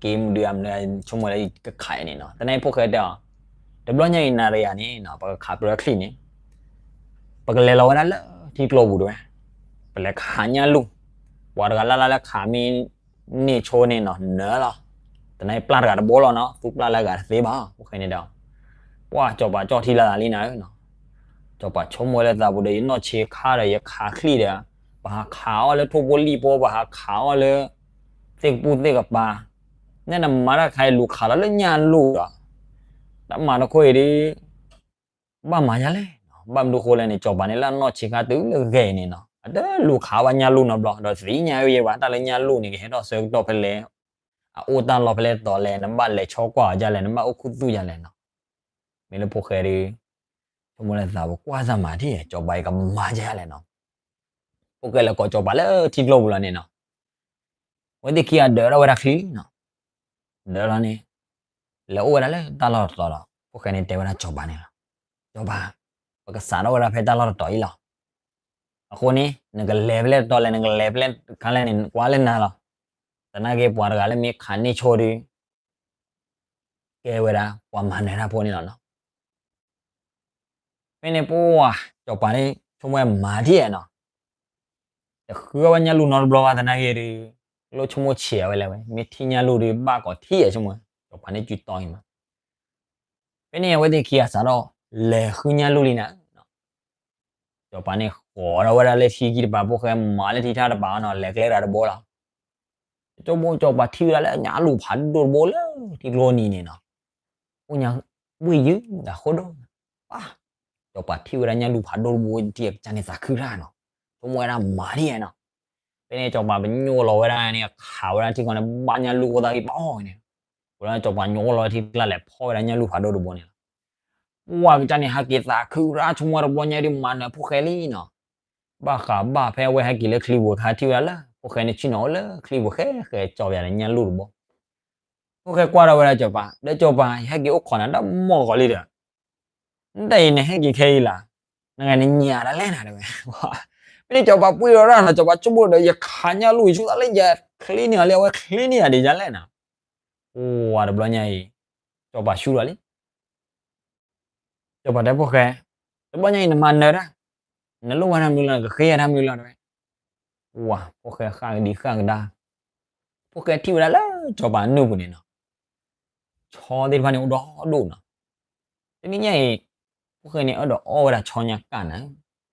က့မနုၤအမနုၤ ဆိကမိၣ်လၢယကခးအံၤန့ၣ်နီၤ. သနာ်က့ဖိၣ်ဃဲတဲအီၤ, တဘျီညါအံၤနၤဒီးယၤန့ၣ်နီၤ ပကခးပြၢချံန့ၣ် ပကလဲၤလီၤဝဲဒၣ်လၢထံကျိပူၤတဲဝဲ, ပလဲၤခးညၣ်လူၢ်, ပှၤတဂၤလၢ်လၢ်လၢခးမ့ၢ် န့ၢ်ဆိန့ၣ်နီၤ နၢၤလီၤ. သနာ်က့ပျၢ်တဂၤတဘိလီၤနီၤ, သူပျၢ်လၢအဂၤတသ့ဘၣ် ဖိၣ်ဃဲန့ၣ်ဒီး. ပှၢ်စီၤပၤကၠီၣ်ထံလၢသးလံနၤဧၢနီၤ. စီၤပၤဆိကမိၣ်လၢသးပူၤဒီး ယနီၢ်ဆံးခါဒီး ယခးချံဒီး ပဟးခးအီၣ်လၢထိၣ်ဖိလံၣ်ဖိ ပဟးခးအီၣ်လၢ သ့ၣ်ကပူၣ်သ့ၣ်ကပၤ, နဲနမၤတၢ်ခါအံၤလူၤခးလီၤလၢညၣ်လူၢ်ဒီး တၢ်မၤတခီအံၤဒ် ဘၣ်မၤယါလဲၣ်နီၤ. ဘၣ်မနုၤဃိလဲၣ်န့ၣ် စီၤပၤန့ၣ်လၢအနီၢ်ဆံးခါတုၤလၢဂဲၤအံၤန့ၣ်နီၤ အတလူၤခးဘၣ်ညၣ်လူၢ်နီတဘျီ ဒီးသ့ၣ်ညါဝဲယဲဘၣ် တၢ်လၢညၣ်လူၢ်န့ၣ် ကဟဲထီၣ်ဆၢကတီၢ်ဖဲလဲၣ်, အအိၣ်တၢ်လီၢ်ဖဲလဲၣ်တီၤလဲၣ်, နဘၣ်လဲၤဆီကွၢ်အီၤဒ်လဲၣ်, နဘၣ်အိၣ်ခူသူၣ်ဒ်လဲၣ်နီၤ. မ့ၢ်လၢဖိၣ်ဃဲဒီး ဆိကမိၣ်လၢသးပူၤကွၢ်စၢ်မၤထံၣ် စီၤပၤအံၤကမၤယါလဲၣ်နီၤ. ဖိၣ်ဃဲလဲၤကိးစီၤပၤလၢထံကျိပူၤလီၤန့ၣ်နီၤ အဝဲသ့ၣ်ခံဂၤဒၢးထီၣ်ဝဲဒၣ်ချံနီၤ. ဒၢးလီၤန့ၣ် လဲၤအိၣ်ဝဲဒၣ်လၢတၢ်လီၢ်တတီၤဒီး ဖိၣ်ဃဲန့ၣ်တဲဝဲဒၣ်စီၤပၤန့ၣ်လီၤ, စီၤပၤ, ပကစးထီၣ်ဝဲဒၣ်ဖဲတၢ်လီၢ်တတီၤအံၤလီၤ. အဃိန့ၣ် နကလဲၤဖဲလဲၣ်တတီၤလဲၣ် နကလဲၤဖဲလဲၣ်တခါလဲၣ်န့ၣ် ကွၢ်လၢနၤလီၤ. သနာ်က့ပှၤတဂၤလၢမ့ၢ်ခးန့ၢ်ဆိဒီး ကဲဝဲဒၣ်ပှၤမၤနၢၤတၢ်ဖိန့ၣ်လီၤနီၤ. ဖဲန့ၣ်ပှၢ် စီၤပၤန့ၣ် ဆိကမိၣ်ဝဲမၤဒ်ဧါနီၤ, တဃုအီၣ်ဘၣ်ညၣ်လူၢ်နီတဘျီဘၣ်သနာ်က့ဒီး လိၣ်ဆိကမိၣ်ဆံးအဝဲလဲၣ်ဝဲ မ့ၢ်ထံၣ်ညၣ်လူၢ်ဒီးဘၣ်ကိးထံၣ်အဆိကမိၣ် စီၤပၤန့ၣ်စုတီအံၤမး. ဖဲန့ၣ်အဝဲသ့ၣ်ခံဂၤစးထီၣ်လဲၤဃုညၣ်လူၢ်လံနၤ. စီၤပၤန့ၣ်ဃီၤထီၣ်ဝဲဒၣ်လၢထံခံတပၤ ဖိၣ်ဃဲမၤလၢထံထၣ်တပၤနီၤ လဲၤကျဲတၢ်တဘိလီၤ. ကၠိဘိစီၤပၤထံၣ်ဝဲဒၣ်လၢညၣ်လူၢ်ဖးဒိၣ်တဘိလၢထံကျိနံၤန့ၣ်နီၤ, အိၣ်ညါဘှ့ၣ်ယုၢ်ဒၣ်ဃိဒိၣ်, ပၢ်, စီၤပၤထံၣ်ဝဲဒၣ်ညၣ်လူၢ်ဖးဒိၣ်တဘိထံၣ်အကစၢ်န့ၣ်သးခုတၢ်နီၤ, ဆိကမိၣ်ဝဲဒၣ်မၤဒ်ဧါနီၤ. ဖဲန့ၣ်စီၤပၤပညိၣ်လီၤဝဲဒၣ်န့ၣ် ခးဝဲဒၣ်ထံဃီန့ၣ် ဘၣ်ညၣ်လူၢ်အိၣ်သးကံၢ်ပီန့ၣ်, ဝဲဒၣ်စီၤပၤညိၣ်လီၤထံကျါလဲၤဖီၣ်ဝဲဒၣ်ညၣ်လူၢ်ဖးဒိၣ်တဘိန့ၣ်လီၤ. ပှၢ်ကစၢ်န့ၣ် ဟဲက့ၤသးခုရၣ်ဆိကမိၣ်ဝဲတဘျီညါဒီးမၤနၢၤဖိၣ်ဃဲလံနီၤ. ဘၣ်ဃးဘၣ်ဖဲအဝဲဟဲက့ၤလၢချံပူၤအခါထံၣ်ဝဲဒၣ်လၢ ဖိၣ်ဃဲန့ၣ်ဆ့ၣ်နီၤအိၣ်လၢချံပူၤဃဲဃဲကၠီပၠးဒီးညၣ်လူၢ်တဘိ. ဖိၣ်ဃဲကွၢ်ထီၣ်ဝဲဒၣ်စီၤပၤ, ဒီးစီၤပၤ ယဟဲက့ၤအိၣ်ခိးနၤတၢ်မီၢ်ဂီၤလံဒီး နတၢ်အံၤနဟဲက့ၤခဲအံၤလၢ်, နဂၤန့ၣ်ညၣ်ဒၣ်လဲၣ်နၤတဲဝဲ. ဖဲန့ၣ်စီၤပၤပှ့ၤဒီးရၣ်နီၤ, စီၤပၤဆိကမိၣ်ဒီး ယခးညၣ်လူၢ်အံၤဆိသးလၢယချ့န့ၢ်အီၤလံ အဝဲချ့န့ၢ်ယၤဒ်လဲၣ်နၤ. ပှၢ်တဘျီညါအံၤ စီၤပၤဆူဒီးလံ စီၤပၤတဲဖိၣ်ဃဲ, တဘျီညါအံၤနမၤနၢၤတၢ်, နလိၣ်ဝဲတၢ်မနုၤလီၤ နကဃ့ယၤတၢ်မနုၤလီၤတဲဝဲ. ပှၢ်ဖိၣ်ဃဲဃၣ်ကဒံဃၣ်ကဒါ, ဖိၣ်ဃဲထံၣ်ဝဲဒၣ်လၢစီၤပၤနုၢ်ပူၤန့ၣ်နီၤ, ဆီသ့ၣ်တဖၣ်န့ၣ်အိၣ်ဒီဒိၣ်နီၤ. တနံၤညါအံၤ ဖိၣ်ဃဲန့ၣ်အၢၣ်ဒီးအီၣ်ဝဲဒၣ်ဆီညါကၣ်နၤ,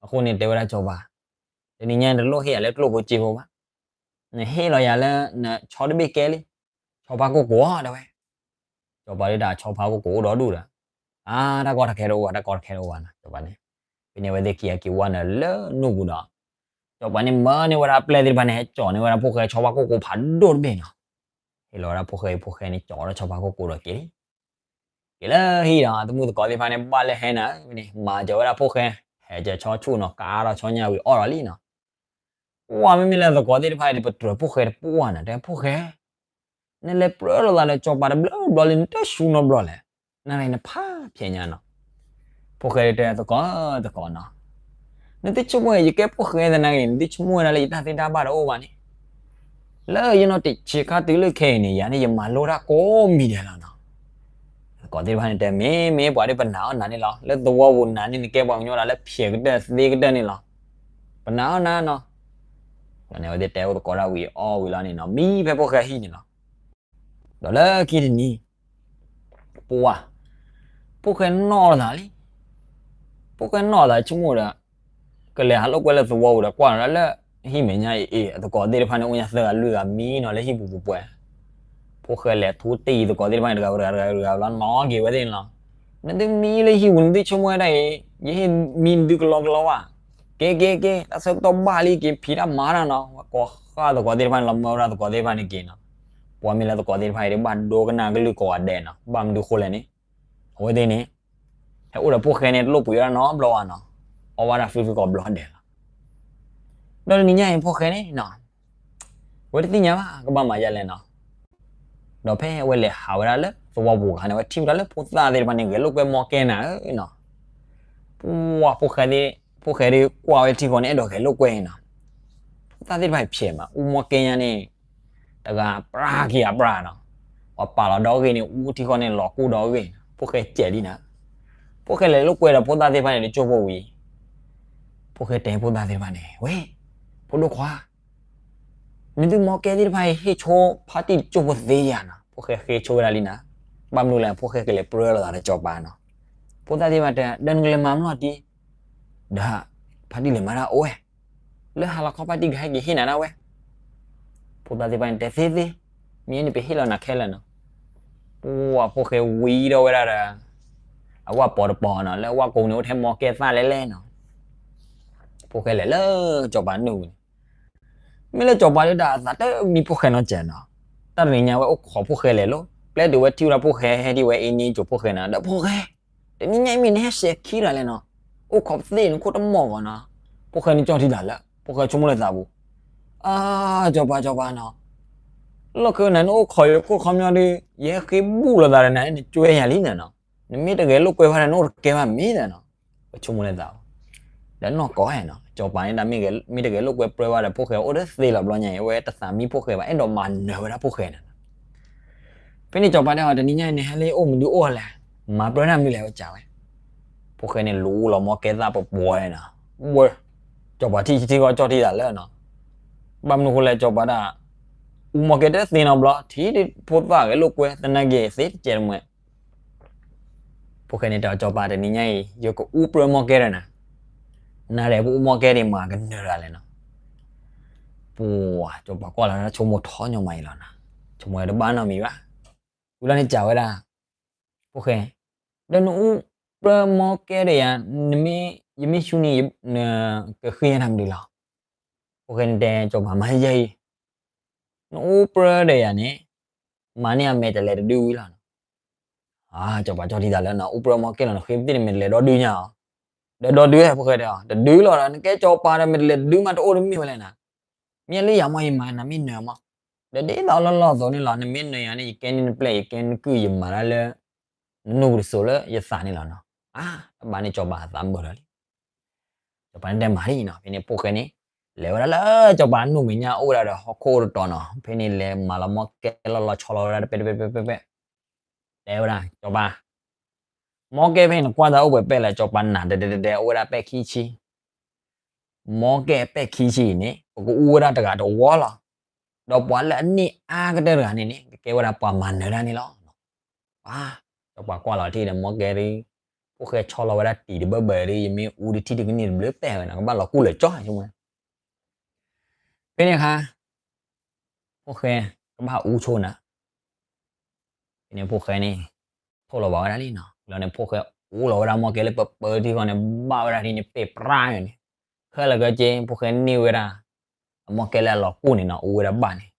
အဃိန့ၣ်တဲဝဲဒၣ်စီၤပၤ, တနံၤညါအံၤတလိၣ်ဟ့ၣ်ယၤလၢကျိၣ်ဖိစ့ဖိဘၣ်, နဟ့ၣ်လီၤယၤလၢနဆီတဘ့ၣ်ကဲလံ, ဆီဖါကိၢ်ကိၢ်တဲဝဲ. စီၤပၤဒုးတၢ်ဆီဖါကိၢ်ကိၢ်အိၣ်ဒီဒူၣ်ဒီး, အါ တၢ်ကီတၢ်ခဲတအိၣ်ဘၣ် တၢ်ကီတၢ်ခဲတအိၣ်ဘၣ်နီၤ စီၤပၤန့ၣ်. ဖဲန့ၣ်အဝဲသ့ၣ်ခံဂၤက့ၤဝဲနုာ်လၢနူၢ်ပူၤဒီး စီၤပၤန့ၣ်မၢန့ၢ်ဝဲဒၣ်ပျဲၢ်သ့ၣ်တဖၣ်န့ၣ် ဟဲကၠီၤန့ၢ်ဝဲဒၣ်ဖိၣ်ဃဲဆီဖါကိၢ်ကိၢ်ဖးဒိၣ်တဘ့ၣ်နီၤ. ဟ့ၣ်လီၤဝဲဒၣ်ဖိၣ်ဃဲအံၤ ဖိၣ်ဃဲန့ၣ်ကၠီၤဒီးဆီဖါကိၢ်ကိၢ်ဒီးက့ၤလံ. က့ၤလၢဟံၣ်ဒီး အသမုၣ်သကိးသ့ၣ်တဖၣ်န့ၣ် ဘၣ်လၢဟဲနၤန့ၣ် မၤစၢၤဝဲဒၣ်ဖိၣ်ဃဲ, ဟဲကၢၤဆီဆူၣ်နီၤ ကါထီၣ်ဆီညၣ်ဝံၤအီၣ်ဒီးလံနီၤ. ပှၢ်မ့မ့ၢ်လၢသကိးသ့ၣ်တဖၣ်အံၤ ပတြၢၤဖိၣ်ဃဲတပှၢ်နီၤ တဲဖိၣ်ဃဲ နလဲၤပြၢလိာ်သးဒီးစီၤပၤတဘျီဘျီလံ နတၢ်ဆူနီတဘျီလဲၣ်, နရံၣ်နဖးဖျဲးညါနီၤ. ဖိၣ်ဃဲတဲသကိးသကိးနီၤ, နသုဆိကမိၣ်ယကဲဖိၣ်ဃဲသနာ်က့ နသုဆိကမိၣ်ဝဲဒၣ်လၢယတၢ်သ့တၢ်ဘၣ်တအိၣ်ဘၣ်န့ၣ်, လၢယနီၢ်တဆံးခါတုၤလၢခဲအံၤန့ၣ် ယၤန့ၣ်ယမၤလိတၢ်ကိးမံၤဒဲးလီၤနီၤ. သကိးသ့ၣ်တဖၣ်န့ၣ်တဲ မ့ၢ်မ့ၢ်ပှၤဒ်ပနာ်အီၣ်နၤန့ၣ်လီၤ, လၢသဝီပူၤနၤန့ၣ် နကဲပှၤကညီဒၣ်လၢဖျဲးကတၢၢ်သ့ကတၢၢ်န့ၣ်လီၤ. ပနာ်အီၣ်နၤနီၤ. န့ၣ်အဝဲသ့ၣ်တဲအိၣ်သကိးတၢ်ဝံၤအီၣ်ဝံၤလီၤန့ၣ်နီၤ မံဖဲဖိၣ်ဃဲဟံၣ်န့ၣ်လီၤ. ဒီးလၢခံတနံၤ ပှၢ် ဖိၣ်ဃဲနီၣ်လိာ်သးလံ. ဖိၣ်ဃဲနီၣ်လိာ်သးဆိကမိၣ်ဒီး ကလဲၤဟးလိာ်ကွဲလၢသဝီပူၤဒီးကွၢ်လီၤလၢ ဟံၣ်မဲာ်ညါအံၤအံၤ အသကိးသ့ၣ်တဖၣ်န့ၣ် အိၣ်ညါသၢဂၤလွံၢ်ဂၤမံနီၤလၢဟံၣ်ပူၤပှဲၤပှဲၤ. ဖိၣ်ဃဲလဲၤထူတံၢ်သကိးသ့ၣ်တဖၣ်န့ၣ် တဂၤတဂၤတဂၤတဂၤလီၤနီၤက့ၤဝဲသ့ၣ်န့ၣ်လီၤ. နသုမံလၢဟံၣ်ပူၤ နသုဆိကမိၣ်ဝဲဒၣ်အံၤ ယဟ့ၣ်မံနသုကလီကလီဘၣ်. က့ၤက့ၤက့ၤ တၢ်ဆၢကတီၢ်ဘၣ်လံ က့ၤဖံးတၢ်မၤတၢ်နီၤ. ဝဲကိးဃၣ်သကိးသ့ၣ်တဖၣ်န့ၣ်လီၤ မၢဝဲဒၣ်သကိးသ့ၣ်တဖၣ်န့ၣ်က့ၤနီၤ. ပှၢ်မ့ၢ်လၢသကိးသ့ၣ်တဖၣ်အံၤ ဘၣ်ဒိကနၣ်ကလုၢ်ကိးဂၤဒဲးနီၤ. ဘၣ်မနုၤဃိလဲၣ်န့ၣ် အဝဲသ့ၣ်န့ၣ် ဟဲအိၣ်ဒီးဖိၣ်ဃဲန့ၣ် တလိၣ်ပှ့ၤဝဲဒၣ်နီတဘျီဘၣ်နီၤ. အီၣ်ဝဲဒၣ်ဖုဖုကိးဘျီဒဲးလီၤ. ဒီးတနံၤညါအံၤဖိၣ်ဃဲန့ၣ်နီၤ အဝဲတသ့ၣ်ညါဘၣ် ကဘၣ်မၤဒ်လဲၣ်နီၤ. ဒီးဖဲအဝဲလဲၤဟးဝဲဒၣ်လၢသဝီပူၤအခါန့ၣ် အဝဲထံၣ်ဝဲဒၣ်လၢဖိသၣ်သ့ၣ်တဖၣ်န့ၣ် ဂဲၤလိာ်ကွဲမီကဲနၤဧၢနီၤ. ပှၢ် ဖိၣ်ဃဲဒုးကွၢ်ဝဲထံဃီန့ၣ် အဲၣ်ဒိးဂဲၤလိာ်ကွဲနီၤ. ဖိသၣ်သ့ၣ်တဖၣ်အံၤဖျဲးမး အူမီကဲညါန့ၣ် တဂၤပြၢ်က့ၤအပြၢ်နီၤ. ပှၤပာ်လီၤဒီဂ့ၢ်န့ၣ် အူထံဃီန့ၣ်လီၤကိၢ်ဒီဂ့ၢ်, ဖိၣ်ဃဲစဲးလံနၤ. ဖိၣ်ဃဲလဲၤလိာ်ကွဲဒီးဖိသၣ်သ့ၣ်တဖၣ်န့ၣ် တကၠိၢ်ဖိဝံၤ ဖိၣ်ဃဲတဲဖိသၣ်သ့ၣ်တဖၣ်န့ၣ် ဝဲ ဖိဒိၣ်ခွါ နသုမီကဲသ့ၣ်တဖၣ်အံၤ ဟ့ၣ်ဆိဖါတံၢ်တကၠိၢ်ဖိသ့ယၤနီၤ. ဖိၣ်ဃဲဃ့ဆိဝဲဒၣ်လံနၤ. ဘၣ်မနုၤလဲၣ် ဖိၣ်ဃဲကလဲၤပြၢလိာ်သးဒီးစီၤပၤနီၤ. ဖိသၣ်သ့ၣ်တဖၣ်တဲ ဒီးနကလဲၤမၤမနုၤတံၢ် ဒီး ဖါတံၢ်လဲၤမၤတၢ်အိၣ်ဝဲ, လၢဟါလီၤခီဖါတံၢ်ကဟဲက့ၤဟ့ၣ်နၤဒၣ်ဝဲ. ဖိသၣ်သ့ၣ်တဖၣ်န့ၣ်တဲသ့သ့, မ့ၢ်န့ၣ်ပဟ့ၣ်လီၤနၤခဲလၢာ်နီၤ. ပှၢ် ဖိၣ်ဃဲဝံဒီးဝဲဒၣ်ဒီး အဝၣ်ပီၤတပီၤနီၤ, လၢအဝၣ်ကိးန့ၣ် အိၣ်ထဲမီကဲသၣ်လဲၣ်လဲၣ်နီၤ. ဖိၣ်ဃဲလဲၤလၢစီၤပၤနုၢ်ပူၤန့ၣ် မ့ၢ်လၢစီၤပၤဒုးတၢ်အသးတမံၤဖိၣ်ဃဲနီတစဲးနီၤ. တၢ်တနံၤညါဝဲအိၣ်ခိးဖိၣ်ဃဲလဲၤလီၤ. ပျဲတုၤဝဲထံၣ်ဝဲဒၣ်ဖိၣ်ဃဲဟဲဒ်ဝဲအ့န့ကၠိၤဖိၣ်ဃဲနီၤ, ဒီးဖိၣ်ဃဲ, တနံၤညါအံၤမ့ၢ်နဟဲစဲးခံတၢ်လဲၣ်နီၤ. အိၣ်ခိးပသ့ၣ်နခိၣ်တမီၢ်ဂီၤနီၤ. ဖိၣ်ဃဲန့ၣ်ကၠီၣ်ထံတၢ်လၢ ဖိၣ်ဃဲဆိကမိၣ်လၢသးပူၤ, အါ စီၤပၤ စီၤပၤနီၤ, လီၢ်ခံနၤန့ၣ်အိၣ်ခိးယခိၣ်ခီပညီဒီး ယဟဲဃ့ဘူၣ်လိာ်သးဒီးနၤ နကွဲယၤလံနၤနီၤ. နမ့ၢ်တဂဲၤလိာ်ကွဲဘၣ်ဒီး နအိၣ်တကဲဘၣ်မ့ၢ်ဒီးနီၤ, ပဆိကမိၣ်လၢသးဘၣ်, ဒီးနီၢ်ကီၢ်ဟဲနီၤ စီၤပၤန့ၣ် တၢ်မ့ၢ်တဂဲၤလိာ်ကွဲပြၢဘၣ်ဒီး ဖိၣ်ဃဲအိၣ်တသ့လီၤဘျီညါအံၤ အဝဲတသးမံဖိၣ်ဃဲဘၣ် အဲၣ်ဒိးမၤနၢၤဝဲဒၣ်ဖိၣ်ဃဲန့ၣ်. ဖဲန့ၣ်စီၤပၤတဲအီၤ တနံၤညါအံၤန့ၣ် ဟဲလၢအိၣ်မနုၤအိၣ်လဲၣ်, မၤပြၢနၢ်မနုၤလဲၣ် ဝဲကးဝဲ. ဖိၣ်ဃဲန့ၣ် လူလီၤမီၢ်ကဲသၣ်ပပှဲၤနီၤ, ဝဲ, စီၤပၤထံၣ်ထံထံဂီၢ်ကၠီၣ်ထံသးလၢနီၤ, ဘၣ်မနုၤဃိလဲၣ် စီၤပၤဒၣ် အူမီၢ်ကဲတသ့နီတဘျီ ထံၣ်ဖိသၣ်ဂဲၤလိာ်ကွဲ သနာ်က့သ့တကဲးတမှဲး ဖိၣ်ဃဲန့ၣ်တဲအီၤ စီၤပၤ တနံၤညါအံၤ ယကအူပြၢမီၢ်ကဲဒီးနၤ, နၤဒီးပအူမီၢ်ကဲန့ၣ် မၤကနၢၤတဂၤလဲၣ်နီၤ. ပှၤ စီၤပၤကွၢ်လီၤဆိကမိၣ်ထီၣ်ညီမးအံၤလီၤနီၤ, ဆိကမိၣ်ဝဲတဘၣ်နီတမံၤဘၣ်. ဝံၤလီၤန့ၣ်စံးဝဲဒၣ်, ဖိၣ်ဃဲ, ဒီးနအူပြၢမီၢ်ကဲဒီးယၤ, နမ့ၢ်, ယမ့ၢ်ဆူန့ၣ် နကဃ့ညါတၢ်မနုၤလီၤ. ဖိၣ်ဃဲန့ၣ်တဲစီၤပၤ မၤယဲအံၤ နအူပြၢဒီးယၤန့ၣ် မၤန့ၢ်အမဲာ်တလဲၤတဒုဝံၤလီၤနီၤ. စီၤပၤကၠီၣ်ထံသးလၢနီၤ အူပြၢမီၢ်ကဲလီၤ နဃ့ပသ့ၣ်န့ၣ် မဲာ်တလဲၤဒီဒုညါအီၤ, ဒီးဒီဒုဟဲ ဖိၣ်ဃဲတဲအီၤ တဒုလီၤဒီး နကဲစီၤပၤဒီးမဲာ်တလဲၤတဒုမးတအိၣ်တမ့ၢ်ဝဲလဲၣ်နၤ. မ့ၢ်လၢယၤမီၢ်ယမၤနၤမ့ၢ်နၢၤမီၢ်, ဒီးဒ်သိးလီၢ်လီၢ်အသိးန့ၣ်လီၤ နမ့ၢ်နၢၤယၤန့ၣ် ယကဲန့ၢ်နပျဲၢ် ယကဲနကုၢ် ယမၤတၢ်လၢ နနုာ်ကတစိၤလၢယသးန့ၣ်လီၤနီၤ. အါ, တဘၣ်န့ၣ်စီၤပၤအသးမုာ်ဒီးလံ စီၤပၤန့ၣ်တဲမၤဒ်အံၤနီၤ ဖဲန့ၣ်ဖိၣ်ဃဲန့ၣ် လဲၤဝဲဒၣ်လၢစီၤပၤအနီၢ်မဲာ်ညါ အိၣ်ဝဲဒၣ်ဒီးဟီၣ်ခိၣ်အိၣ်တတီၤနီၤ ဖဲန့ၣ်လဲၤမၤလီၤမီၢ်ကဲလီၢ်လီၢ်ဆီလီၤဝဲဒၣ်တပဲတပဲတပဲတပဲ တဲဝဲဒၣ် စီၤပၤ, မီၢ်ကဲဖဲန့ၣ်နကွၢ်တၢ်အိၣ်ပှဲၤပဲၢ်လဲၣ် စီၤပၤနာ်ဒဲဒဲဒဲဒဲ အိၣ်ဝဲဒၣ်ပဲၢ်ခံဆံ မီၢ်ကဲပဲၢ်ခံဆံအံၤန့ၣ် ပကအူဝဲဒၣ်တဂၤတဝီလီၤ. ဒီးပှၤလၢအန့ၢ်အါကတၢၢ်တဂၤန့ၣ်န့ၣ် ကကဲဝဲဒၣ်ပှၤမၤနၢၤတၢ်န့ၣ်လီၤ. ပှၤ, စီၤပၤကွၢ်လီၤထံၣ်ဒီးမီၢ်ကဲဒ်, ဖိၣ်ဃဲဆီလီၤဝဲဒၣ်တံၤတဘၢဘၢဒ် ယမ့ၢ်အူတထံၣ်တကနံၣ်တဘျုးပဲၢ်ဝဲနီၤ ကဘၣ်လီၤကူၣ်လၢာ်ကၠီဆိကမိၣ် ဖဲန့ၣ်အခါ ဖိၣ်ဃဲ ကဘၣ်အူဆိနၤ ဖဲန့ၣ်ဖိၣ်ဃဲန့ၣ် ထိၣ်လီၤဘၣ်ဝဲဒၣ်လံနီၤ လီၤန့ၣ်ဖိၣ်ဃဲအူလီၤဝဲဒၣ်မီၢ်ကဲလၢပၢပၢထံဃီန့ၣ် ဘၣ်ဝဲဒၣ်ထံန့ၣ် ပဲာ်ပြါန့ၣ်, ခဲလၢာ်ခဲဆ့ ဖိၣ်ဃဲန့ၢ်ဝဲဒၣ် အမီၢ်ကဲလၢအလီၤကူၣ်န့ၣ်နီၤ အူဝဲဒၣ်ဘၣ်န့ၣ်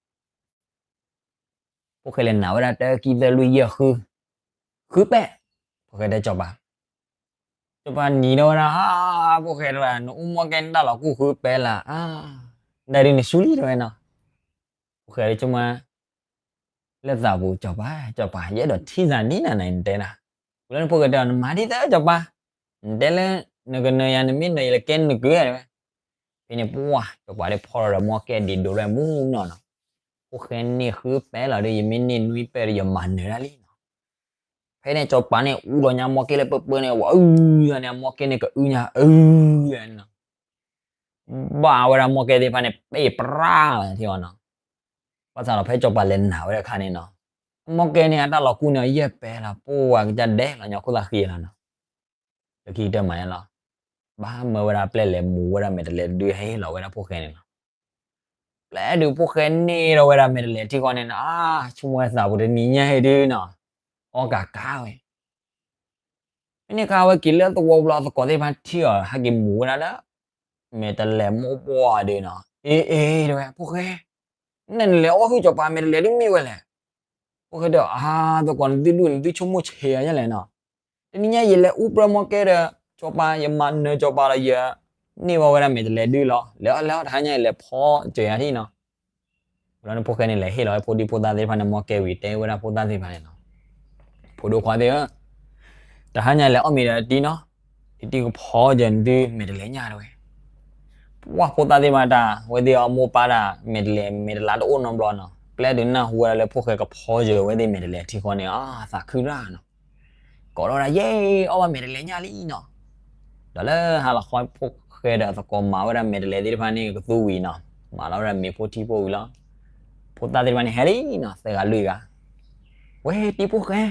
ဖိၣ်ဃဲလဲၤနာ်ဝဲဒၣ်တၢခံသၢလွံၢ်ယဲၢ်ဃု, ဃုပဲၢ်, ဖိၣ်ဃဲတဲစီၤပၤ, စီၤပၤနံၤဒီးဝဲဒၣ် ဟါ, ဖိၣ်ဃဲတဲဝဲဒၣ် နအူမီၢ်ကဲန့ၣ်တၢ်လီၤကူၣ်ဃုပဲၢ်လၢ်, ဒ်ဒုးနဆူလံတဲဝဲနီၤ, ဖိၣ်ဃဲတဲဆိကမိၣ် လၢသးပူၤ စီၤပၤ, စီၤပၤ ယအဲၣ်ဒိးထံၣ်သးဒ်နၤနၤ နတဲဒၣ်, ဝံၤလီၤန့ၣ်ဖိၣ်ဃဲတဲအီၤ နမၤဒ်သိးစီၤပၤ, နတဲလၢ နကနၢၤယၤ နမ့ၢ်နၢၤယၤ ယကဲနကုၢ်တဲဝဲ, ဖဲန့ၣ်ပှၢ် စီၤပၤဒၣ်ဖီၣ်လီၤဒီးမီၢ်ကဲဒံးဒိးရဲမူနီၢ်နီၤ, ဖိၣ်ဃဲန့ၢ်ဃုပဲၢ်လီၤဒီး ယမ့ၢ်န့ၢ်နွံပဲၢ်ဒီး ယမၤနၢၤဒၣ်လံနီၤ, ဖဲန့ၣ်စီၤပၤန့ၣ် အူလီၤညါမီၢ်ကဲလၢပၢပၢန့ၣ် ဝဲအုန့ၣ် အမီၢ်ကဲန့ၣ်ကအုညါအုန့ၣ်နီၤ ဘၣ်ဝဲဒၣ်မီၢ်ကဲသ့ၣ်တဖၣ်န့ၣ် ပဲာ်ပြါလီၤထံအီၤနီၤ, ဘၣ်ဆၣ်ဒီးဖဲစီၤပၤလဲၤနာ်ဝဲဒၣ်အခါန့ၣ်နီၤ, အမီၢ်ကဲန့ၣ် အတၢ်လီၤကူၣ်န့ၣ် အယဲၢ်ပဲၢ်လီၤ ပှၢ်ကစၢ်ဒဲးလီၤညီခိၣ်သးဃံလီၤနီၤ, လၢခံကတၢၢ်မၤန့ၣ်လီၤ, ဘၣ်မၢဝဲဒၣ်ပျဲၢ်လဲၤမူၤဝဲဒၣ်မဲာ်တလဲၤဒုးဟဲဟ့ၣ်လီၤဝဲဒၣ်ဖိၣ်ဃဲန့ၣ်လီၤ ပျဲၢ်ဒုးဖိၣ်ဃဲန့ၢ်ဒီးဝဲဒၣ်မဲာ်တလဲၤထံဃီန့ၣ်နီၤ, အါ ဆိကမိၣ်ဝဲသးပူၤတနံၤညါဟ့ၣ်ဒုးနီၤ, အီၣ်ကးကးဝဲ ဖဲန့ၣ်အခါဝဲက့ၤလၢသဝီပူၤလီၤ သကိးသ့ၣ်တဖၣ်ထံၣ်အီၤ ဟဲက့ၤမူၤဝဲဒၣ်လၢ မဲာ်တလဲၤမိၢ်ပှၢ်ဒုးနီၤ, အ့ အ့ တဲဝဲ ဖိၣ်ဃဲ, နနလဲၤအီၣ်ဟုၣ်စီၤပၤမဲာ်တလဲၤဒုးမ့ၢ်ဝဲလဲၣ်, ဖိၣ်ဃဲတဲအီၤ အါ သကိးနသုဒူၣ် နသုဆိကမိၣ်ဆံးအါယဲလဲၣ်နီၤ, တနံၤညါယလဲၤအူပြၢမီၢ်ကဲဒီး စီၤပၤ ယမၤနၢၤစီၤပၤဒီးယ န့ၢ်ဝဲဝဲဒၣ်မဲာ်တလဲၤဒုးလီၤ, လဲၤအီၣ်လဲၤအီၣ်တဟါညါယလဲၤဖီစၢၤယၤထံၣ်နီၤ ဝံၤလီၤန့ၣ်ဖိၣ်ဃဲန့ၣ်လဲၤဟ့ၣ်လီၤဝဲဖိဒံဖိသၣ်သ့ၣ်တဖၣ်န့ၣ် မီၢ်ကဲဝံၤတဲဝဲဒၣ်ဖိသၣ်သ့ၣ်တဖၣ်န့ၣ်လီၤ, ဖိဒိၣ်ခွါသ့ၣ်ဧၢ, တဟါညါလဲၤအီၣ်မ့ၤဒီးတံၤနီၤ, ယတံၤကဖီစၢၤနသုမဲာ်တလဲၤညၣ်တဲဝဲ, ပှၢ်ဖိသၣ်သ့ၣ်တဖၣ်တၢ် အဝဲသ့ၣ်အမိၢ်ပၢ်တၢ် မဲာ်တလဲၤမဲာ်တလးတအိၣ်နီတဘျီနီၤ, ပျဲၢ်ဒုးနၢ်ဟူဝဲဒၣ်လၢဖိၣ်ဃဲကဖီစၢၤဝဲသ့ၣ်မဲာ်တလဲၤထံဃီန့ၣ် အသးခုတၢ်နီၤ ကိးထီၣ်ဝဲဒၣ် ယဲ အီၣ်ဘၣ်မဲာ်တလဲၤညၣ်လံနီၤ, ဒီးလၢဟါလီၤခီဖိၣ်ဃဲဒီးသကိးမၤဝဲဒၣ်မဲာ်တလဲၤသ့ၣ်တဖၣ်န့ၣ်ကသူဝံၤနီၤ, မၤလီၤဝဲဒၣ်မ့ၤဖိထံဖိဝံၤလီၤ, ဖိသၣ်သ့ၣ်တဖၣ်န့ၣ်ဟဲလံနီၤ သၢဂၤလွံၢ်ဂၤ, ဝဲတံၤဖိၣ်ဃဲ,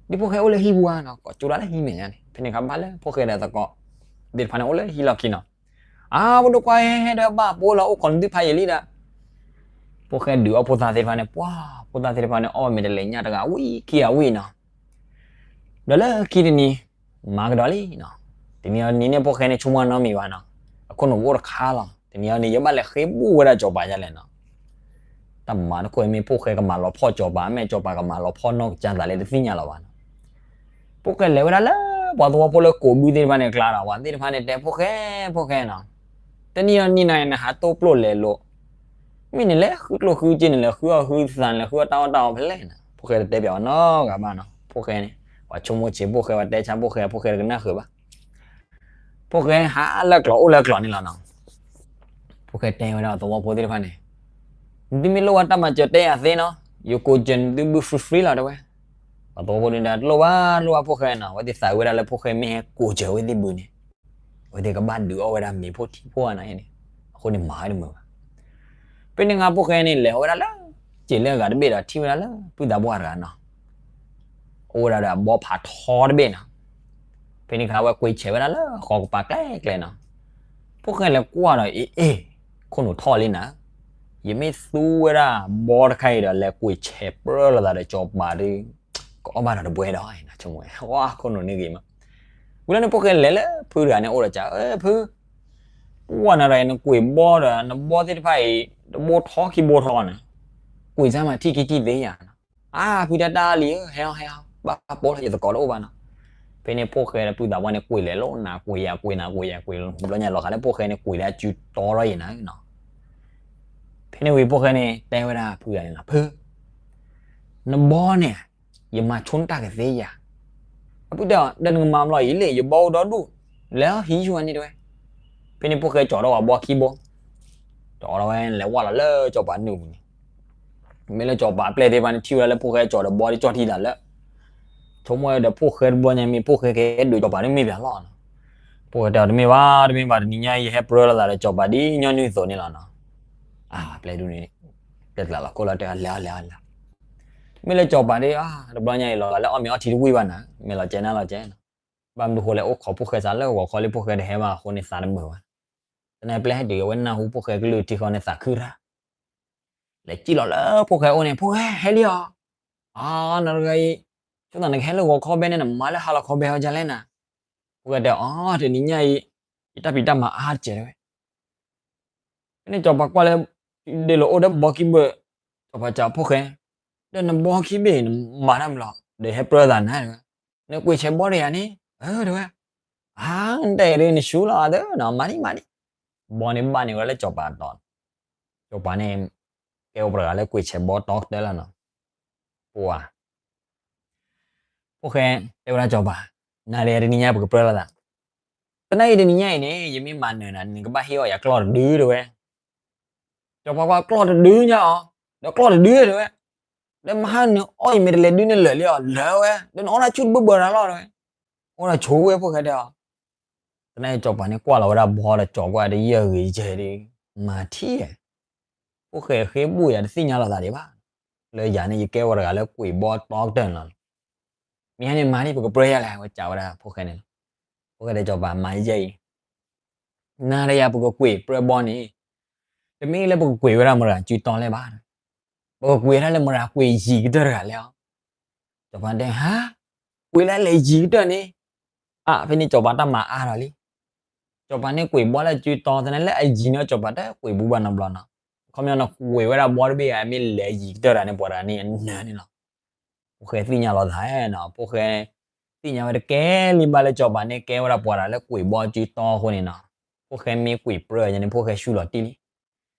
တံၤဖိၣ်ဃဲအိၣ်လၢဟံၣ်ပူၤဧါနီၤ, ကိးကၠိဒၣ်လၢဟံၣ်မဲာ်ညါန့ၣ် ဖဲန့ၣ်အခါဘၣ်လၢဖိၣ်ဃဲဒီးသကိး သ့ၣ်တဖၣ်န့ၣ်အိၣ်လၢဟံၣ်လီၢ်ခံနီၤ, အါ ဖိဒိၣ်ခွါဟဲဒီးဘၣ်ပိာ်လီၤအိၣ်ခိးနသုဖးယံာ်လံဒီး ဖိၣ်ဃဲဒုးအီၣ်ဖိသၣ်သ့ၣ်တဖၣ်န့ၣ် ပှၢ် ဖိသၣ်သ့ၣ်တဖၣ်န့ၣ် အီၣ်ဝဲမဲာ်တလဲၤညၣ်တဂၤဝံၤခံဂၤဝံၤနီၤ, ဒီးလၢခံတနံၤ မၤကဒီးလံနီၤ, တနံၤအံၤန့ၣ် ဖိၣ်ဃဲန့ၣ်ဆိကမိၣ်နီတမံၤဘၣ်နီၤ, အခိၣ်နူာ်အိၣ်တခါလီၤ, တနံၤအံၤန့ၣ် ယဘၣ်လဲၤဃ့ဘူၣ်ဝဲဒၣ်စီၤပၤဒ်လဲၣ်နီၤ, တၢ်မၤတခိၣ်အံၤမ့ၢ်ဖိၣ်ဃဲကမၤလီၤဖီၣ်စီၤပၤ မ့ၢ်စီၤပၤကမၤလီၤဖီၣ်နီၢ်ကစၢ်သးလဲၣ်တသ့ၣ်ညါလီၤဘၣ်နီၤ ဖိၣ်ဃဲလဲၤဝဲဒၣ်လၢပှၤသဝီဖိလၢကိးဘုသ့ၣ်တဖၣ်န့ၣ်ကျါဒီး ပှၤသ့ၣ်တဖၣ်န့ၣ်တဲ ဖိၣ်ဃဲ ဖိၣ်ဃဲနီၤ, တနံၤအံၤနံၤနၤအံၤ နဟးတိၢ်ပျိၢ်လဲၤလိၤ, မ့ၢ်နလဲၤဃုကျိၣ်ဃုစ့ နလဲၤဃုအီၣ်ဃုသး နလဲၤဃုအီၣ်တၢ်အီၣ်တၢ်အီဖဲလဲၣ်နီၤ, ဖိၣ်ဃဲတတဲပၠးဝဲနီတဂၤဘၣ်နီၤ, ဖိၣ်ဃဲန့ၣ် ပှၤဆိကမိၣ်ဆံးဖိၣ်ဃဲ ပှၤတဲဆါဖိၣ်ဃဲ ဖိၣ်ဃဲတကနၣ်ဃုာ်ဘၣ်. ဖိၣ်ဃဲဟးလၢကျိးအိၣ်လၢကျိးန့ၣ်လီၤနီၤ. ဖိၣ်ဃဲတဲဝဲဒၣ်သဝီဖိသ့ၣ်တဖၣ်န့ၣ်, နသုမ့ၢ်လိၣ်ဘၣ်တၢ်မၤစၢၤတဲယၤသ့နီၤ, ယကိးစၢၤနသုဘု free free လီၤ တဲဝဲ. ပှၤသဝီဖိန့ၣ်ဒီး တလိၣ်ဘၣ်လိၣ်ဘၣ်ဖိၣ်ဃဲနီၤ, အဝဲသ့ၣ်သးဝဲဒၣ်လၢဖိၣ်ဃဲမ့ၢ်ဟဲကိးစၢၤအဝဲသ့ၣ်ဘုန့ၣ် အဝဲသ့ၣ်ကဘၣ်ဒုးအီၣ်ဝဲဒၣ်မ့ၤဖိထံဖိဧါနီၤန့ၣ်, အဃိန့ၣ်မၤဝဲတမုာ်ဘၣ်. ဖဲန့ၣ်အခါဖိၣ်ဃဲန့ၣ် လဲၤဝဲဒၣ်လၢ စံာ်လၢအဂၤတဘ့ၣ်ဒီးထံၣ်ဝဲဒၣ်လၢဖုသးပှၢ်တဂၤနီၤ, အိၣ်ဝဲဒၣ်ဒီးအဘီဖးထီတဘ့ၣ်နီၤ. ဖဲန့ၣ်အခါဝဲကွံာ်ဆဲးဝဲဒၣ်လၢဃီကပၤကျဲကျဲနီၤ. ဖိၣ်ဃဲလဲၤကွၢ်ဒီး အ့ အ့ ခိၣ်နူာ်ထီၣ်လံနၤ, ယမ့ၢ်သူဝဲဒၣ်ဘီတခါအံၤဒီး လဲၤကွံာ်ဆဲးပြၢလိာ်သးဒီးစီၤပၤဒီး ကအီၣ်ဘၣ်ဒီးတပွဲဒီး ဝါ ခိၣ်နူာ်န့ၣ်ဂ့ၤမး. ဝံၤလီၤန့ၣ်ဖိၣ်ဃဲလဲၤလၢဖုတဂၤန့ၣ်အိၣ်ဒီး ကၠး အၢ ဖု, ပှၢ်နၤဒီးနကွံာ်ဘီဒီး နဘီသ့ၣ်တဖၣ်အံၤ တဘိထီခံဘိထီန့ၣ်, ကွံာ်စၢ်မၤထံၣ်ခံထံၣ်သ့ယၤနီၤ. အါ ဖုတဲတၢ်လံဧၢ, ဟဲအီၤ ဟဲအီၤ ဘၣ်ပိာ်လီၤ ယသကိးတအိၣ်ဘၣ်နီၤ. ဖဲန့ၣ်ဖိၣ်ဃဲဒီးဖုသးပှၢ်န့ၣ် ကွံာ်လဲၤလိာ်နၤ ကွံာ်ယၤ ကွံာ်နၤ ကွံာ်ယၤ ကွံာ်လီၤ ဘျီညါလီၤဃာ်လၢဖိၣ်ဃဲန့ၣ် ကွံာ်လၢအစုတီထီၣ်ယံၤနၤနီၤ. ဖဲန့ၣ်ဝံၤဖိၣ်ဃဲန့ၣ် တဲဝဲဒၣ်ဖုဂၤန့ၣ်လီၤ, ဖု, နဘီန့ၣ် ယမၤဆိတၢ်ကသ့ယၤ. အဖုတဲအီၤ ဒီးနကမၤဘျီအံၤလံ ယဘီအိၣ်ဒီဒူၣ်, လဲၤဟံးဆူၣ်ဝဲန့ၣ်တဲဝဲ. ဖဲန့ၣ်ဖိၣ်ဃဲကၠီၤထီၣ်ဝဲဘီခံဘိ, ကၠီၤထီၣ်ဝဲလဲၤဝဲလီၤလၢစီၤပၤနုာ်ပူၤန့ၣ်, မ့ၢ်လၢစီၤပၤအပျဲၢ်သ့ၣ်တဖၣ်န့ၣ် ထံၣ်ဝဲဒၣ်လၢဖိၣ်ဃဲကၠီၤဒီးဘီဒ်ကၠီၣ်ထံသးလၢ ဆိကမိၣ်ဝဲဒီးဖိၣ်ဃဲတဘျီညါမ့ၢ်ဖိၣ်ဃဲကဟဲဒုးစီၤပၤဒ်မ့ၢ်ပှၤလီၤနီၤ. ဖိၣ်ဃဲတဲအီၤ တမ့ၢ်ဘၣ် တမ့ၢ်ဘၣ် တနံၤညါအံၤ ယဟဲပြၢလိာ်သးဒီးစီၤပၤဒ်ညီနုၢ်အသိးန့ၣ်လီၤနီၤ. အပျဲၢ်ဒူၣ်န့ၣ် တဲကျးလီၤခိၣ်လီၤတဲ လဲၤအီၤလဲၤအီၤလဲၤ. မ့ၢ်လၢစီၤပၤဒ် တဘျီညါအံၤလီၤဂာ်လၢအီၣ်မ့ၤအီထံတဝံၣ်ဘၣ်နၤ, မ့ၢ်လီၤကဲနၤလီၤကဲနီၤ. ဘၣ်မနုၤဃိလဲၣ် အိၣ်ခိးဖိၣ်ဃဲစးလၢဂီၤခီလံ ဖိၣ်ဃဲတဟဲဘၣ်အဃိန့ၣ် သးတမုာ်ဘၣ်. သနာ်က့ပျဲၢ်ဟဲတုၤအဝဲနၢ်ဟူဖိၣ်ဃဲကလုၢ်ထံဃီန့ၣ် သးခုရၣ် လဲၤစံၣ်လီၤလၢဖိၣ်ဃဲအိၣ်န့ၣ် ဖိၣ်ဃဲဟဲလံဧါ. အါ နတဂၤအံၤ ဆိသးနကဟဲလၢဂီၤခီဘဲန့ၣ် နမၤလၢဟါလီၤခီဘဲအီၤဒ်လဲၣ်နၤ. ဖိၣ်ဃဲတဲအီၤ တနံၤညါအံၤ ယတၢ်ဖံးတၢ်မၤအါတစဲးတဲဝဲ. ဖဲန့ၣ်စီၤပၤကွၢ်လၢ ဒ့လိာ်အိၣ်ဒီးဘီခံဘ့ၣ်, စီၤပၤစံးဖိၣ်ဃဲ, ဒီးနဘီခံဘ့ၣ်နမၤတၢ်မနုၤလီၤ ဒီးဟဲပြၢသးနၤတဲဝဲ. နကွံာ်ဆဲးဘီတဂၤန့ၣ် အၢတဲဝဲ. အါ နတၢ်အဲၣ်ဒ်နရှူလီၤအသးနီၤ မၤဒံမၤဒံ. ဘီန့ၣ်ဘၣ်န့ၢ်ဝဲဒၣ်လၢစီၤပၤတီၤ, စီၤပၤန့ၣ် ကဲဝဲပှၤတဂၤလၢကွံာ်ဆဲးဘီတီကတၢၢ်လီၤနီၤ. ပှၤ ဖိၣ်ဃဲတဲဝဲဒၣ်စီၤပၤ, နၤဒီးယၤတနံၤညါပကပြၢလိာ်သး. သနာ်က့တနံၤညါအံၤန့ၣ် ယမ့ၢ်မၤနၢၤနၤ နကဘၣ်ဟ့ၣ်အီၣ်ယၤကျီၢ်တဒုတဲဝဲ. စီၤပၤကွၢ်ကျီၢ်တဒုညါအီၤ, ဒီးကျီၢ်တဒုတဲဝဲ. ဒီးမဟါနအီၣ်အံၤမ့ၢ်တလဲၤဒုန့ၣ်လၢာ်လံအီၤ လၢာ်ဝဲ, ဒီးနအီၣ်တၢ်ဆူၣ်တဘၢၣ်ဘၢၣ်တၢ်လီၤတဲဝဲ. အိၣ်ဒီးဆိဝဲဖိၣ်ဃဲတဲအီၤ. သနာ်က့စီၤပၤန့ၣ်ကွၢ်လီၤဝဲဒၣ်ဘီဒီးကၠီၤကွၢ်တယၢၢ်ဂ့ၤယဲၢ်ဒီး မၤထံၣ်ဧါ. ဖိၣ်ဃဲဃ့ဘူၣ်ယၤတသ့ၣ်ညါလီၤသးဒံးဘၣ်. လၢယၤန့ၣ် ယကဲဝဲတဂၤလၢကွံာ်ဘီတီကတၢၢ်န့ၣ်လီၤ. မ့ၢ်ဟဲန့ၣ်မၤဒံး ပကပြၢယၤလဲၣ် ဝဲစံးဝဲဒၣ်ဖိၣ်ဃဲန့ၣ်လီၤ. ဖိၣ်ဃဲတဲစီၤပၤ မၤယဲၢ်အံၤ နၤဒီးယၤပကကွံာ်ပြၢဘီန့ၣ် တမ့ၢ်လၢပကကွံာ်ဝဲဒၣ်မတၤဂၤစုတီလဲၣ်ဘၣ်. ပကကွံာ်ဝဲဒၣ်လၢမတၤဂၤကွံာ်ယံၤကတၢၢ်တဂၤလဲၣ်အီၤ. စီၤပၤတဲ ဟါ, ကွံာ်လၢလဲၤယံၤကတၢၢ်န့ၣ်, အါ ဖဲန့ၣ်စီၤပၤတၢ်မၤအါထီၣ်လံ. စီၤပၤန့ၣ်ကွံာ်ဘီလၢစုတီသနာ်က့လၢအယံၤန့ၣ် စီၤပၤတကွံာ်ဘူးဘၣ်နီတဘျီနီၤ. ခီပညီနကွံာ်ဝဲဒၣ်ဘီတဘ့ၣ်ဂၤ မ့ၢ်လဲၤယံၤကတၢၢ်တဂၤန့ၣ် ပှၤတဂၤန့ၣ်အနၢၤန့ၣ်လီၤ. ဖိၣ်ဃဲသ့ၣ်ညါလီၤသးနီၤ, ဖိၣ်ဃဲသ့ၣ်ညါဝဲတကဲလံဘၣ်လၢစီၤပၤန့ၣ်ကဲဝဲဒၣ်ပှၤတဂၤလၢကွံာ်ဘီစုတီအဃိန့ၣ်နီၤ, ဖိၣ်ဃဲမ့ၢ်ကွံာ်ပြၢညါန့ၣ် ဖိၣ်ဃဲဆူၣ်လီၤတံၢ်လံ.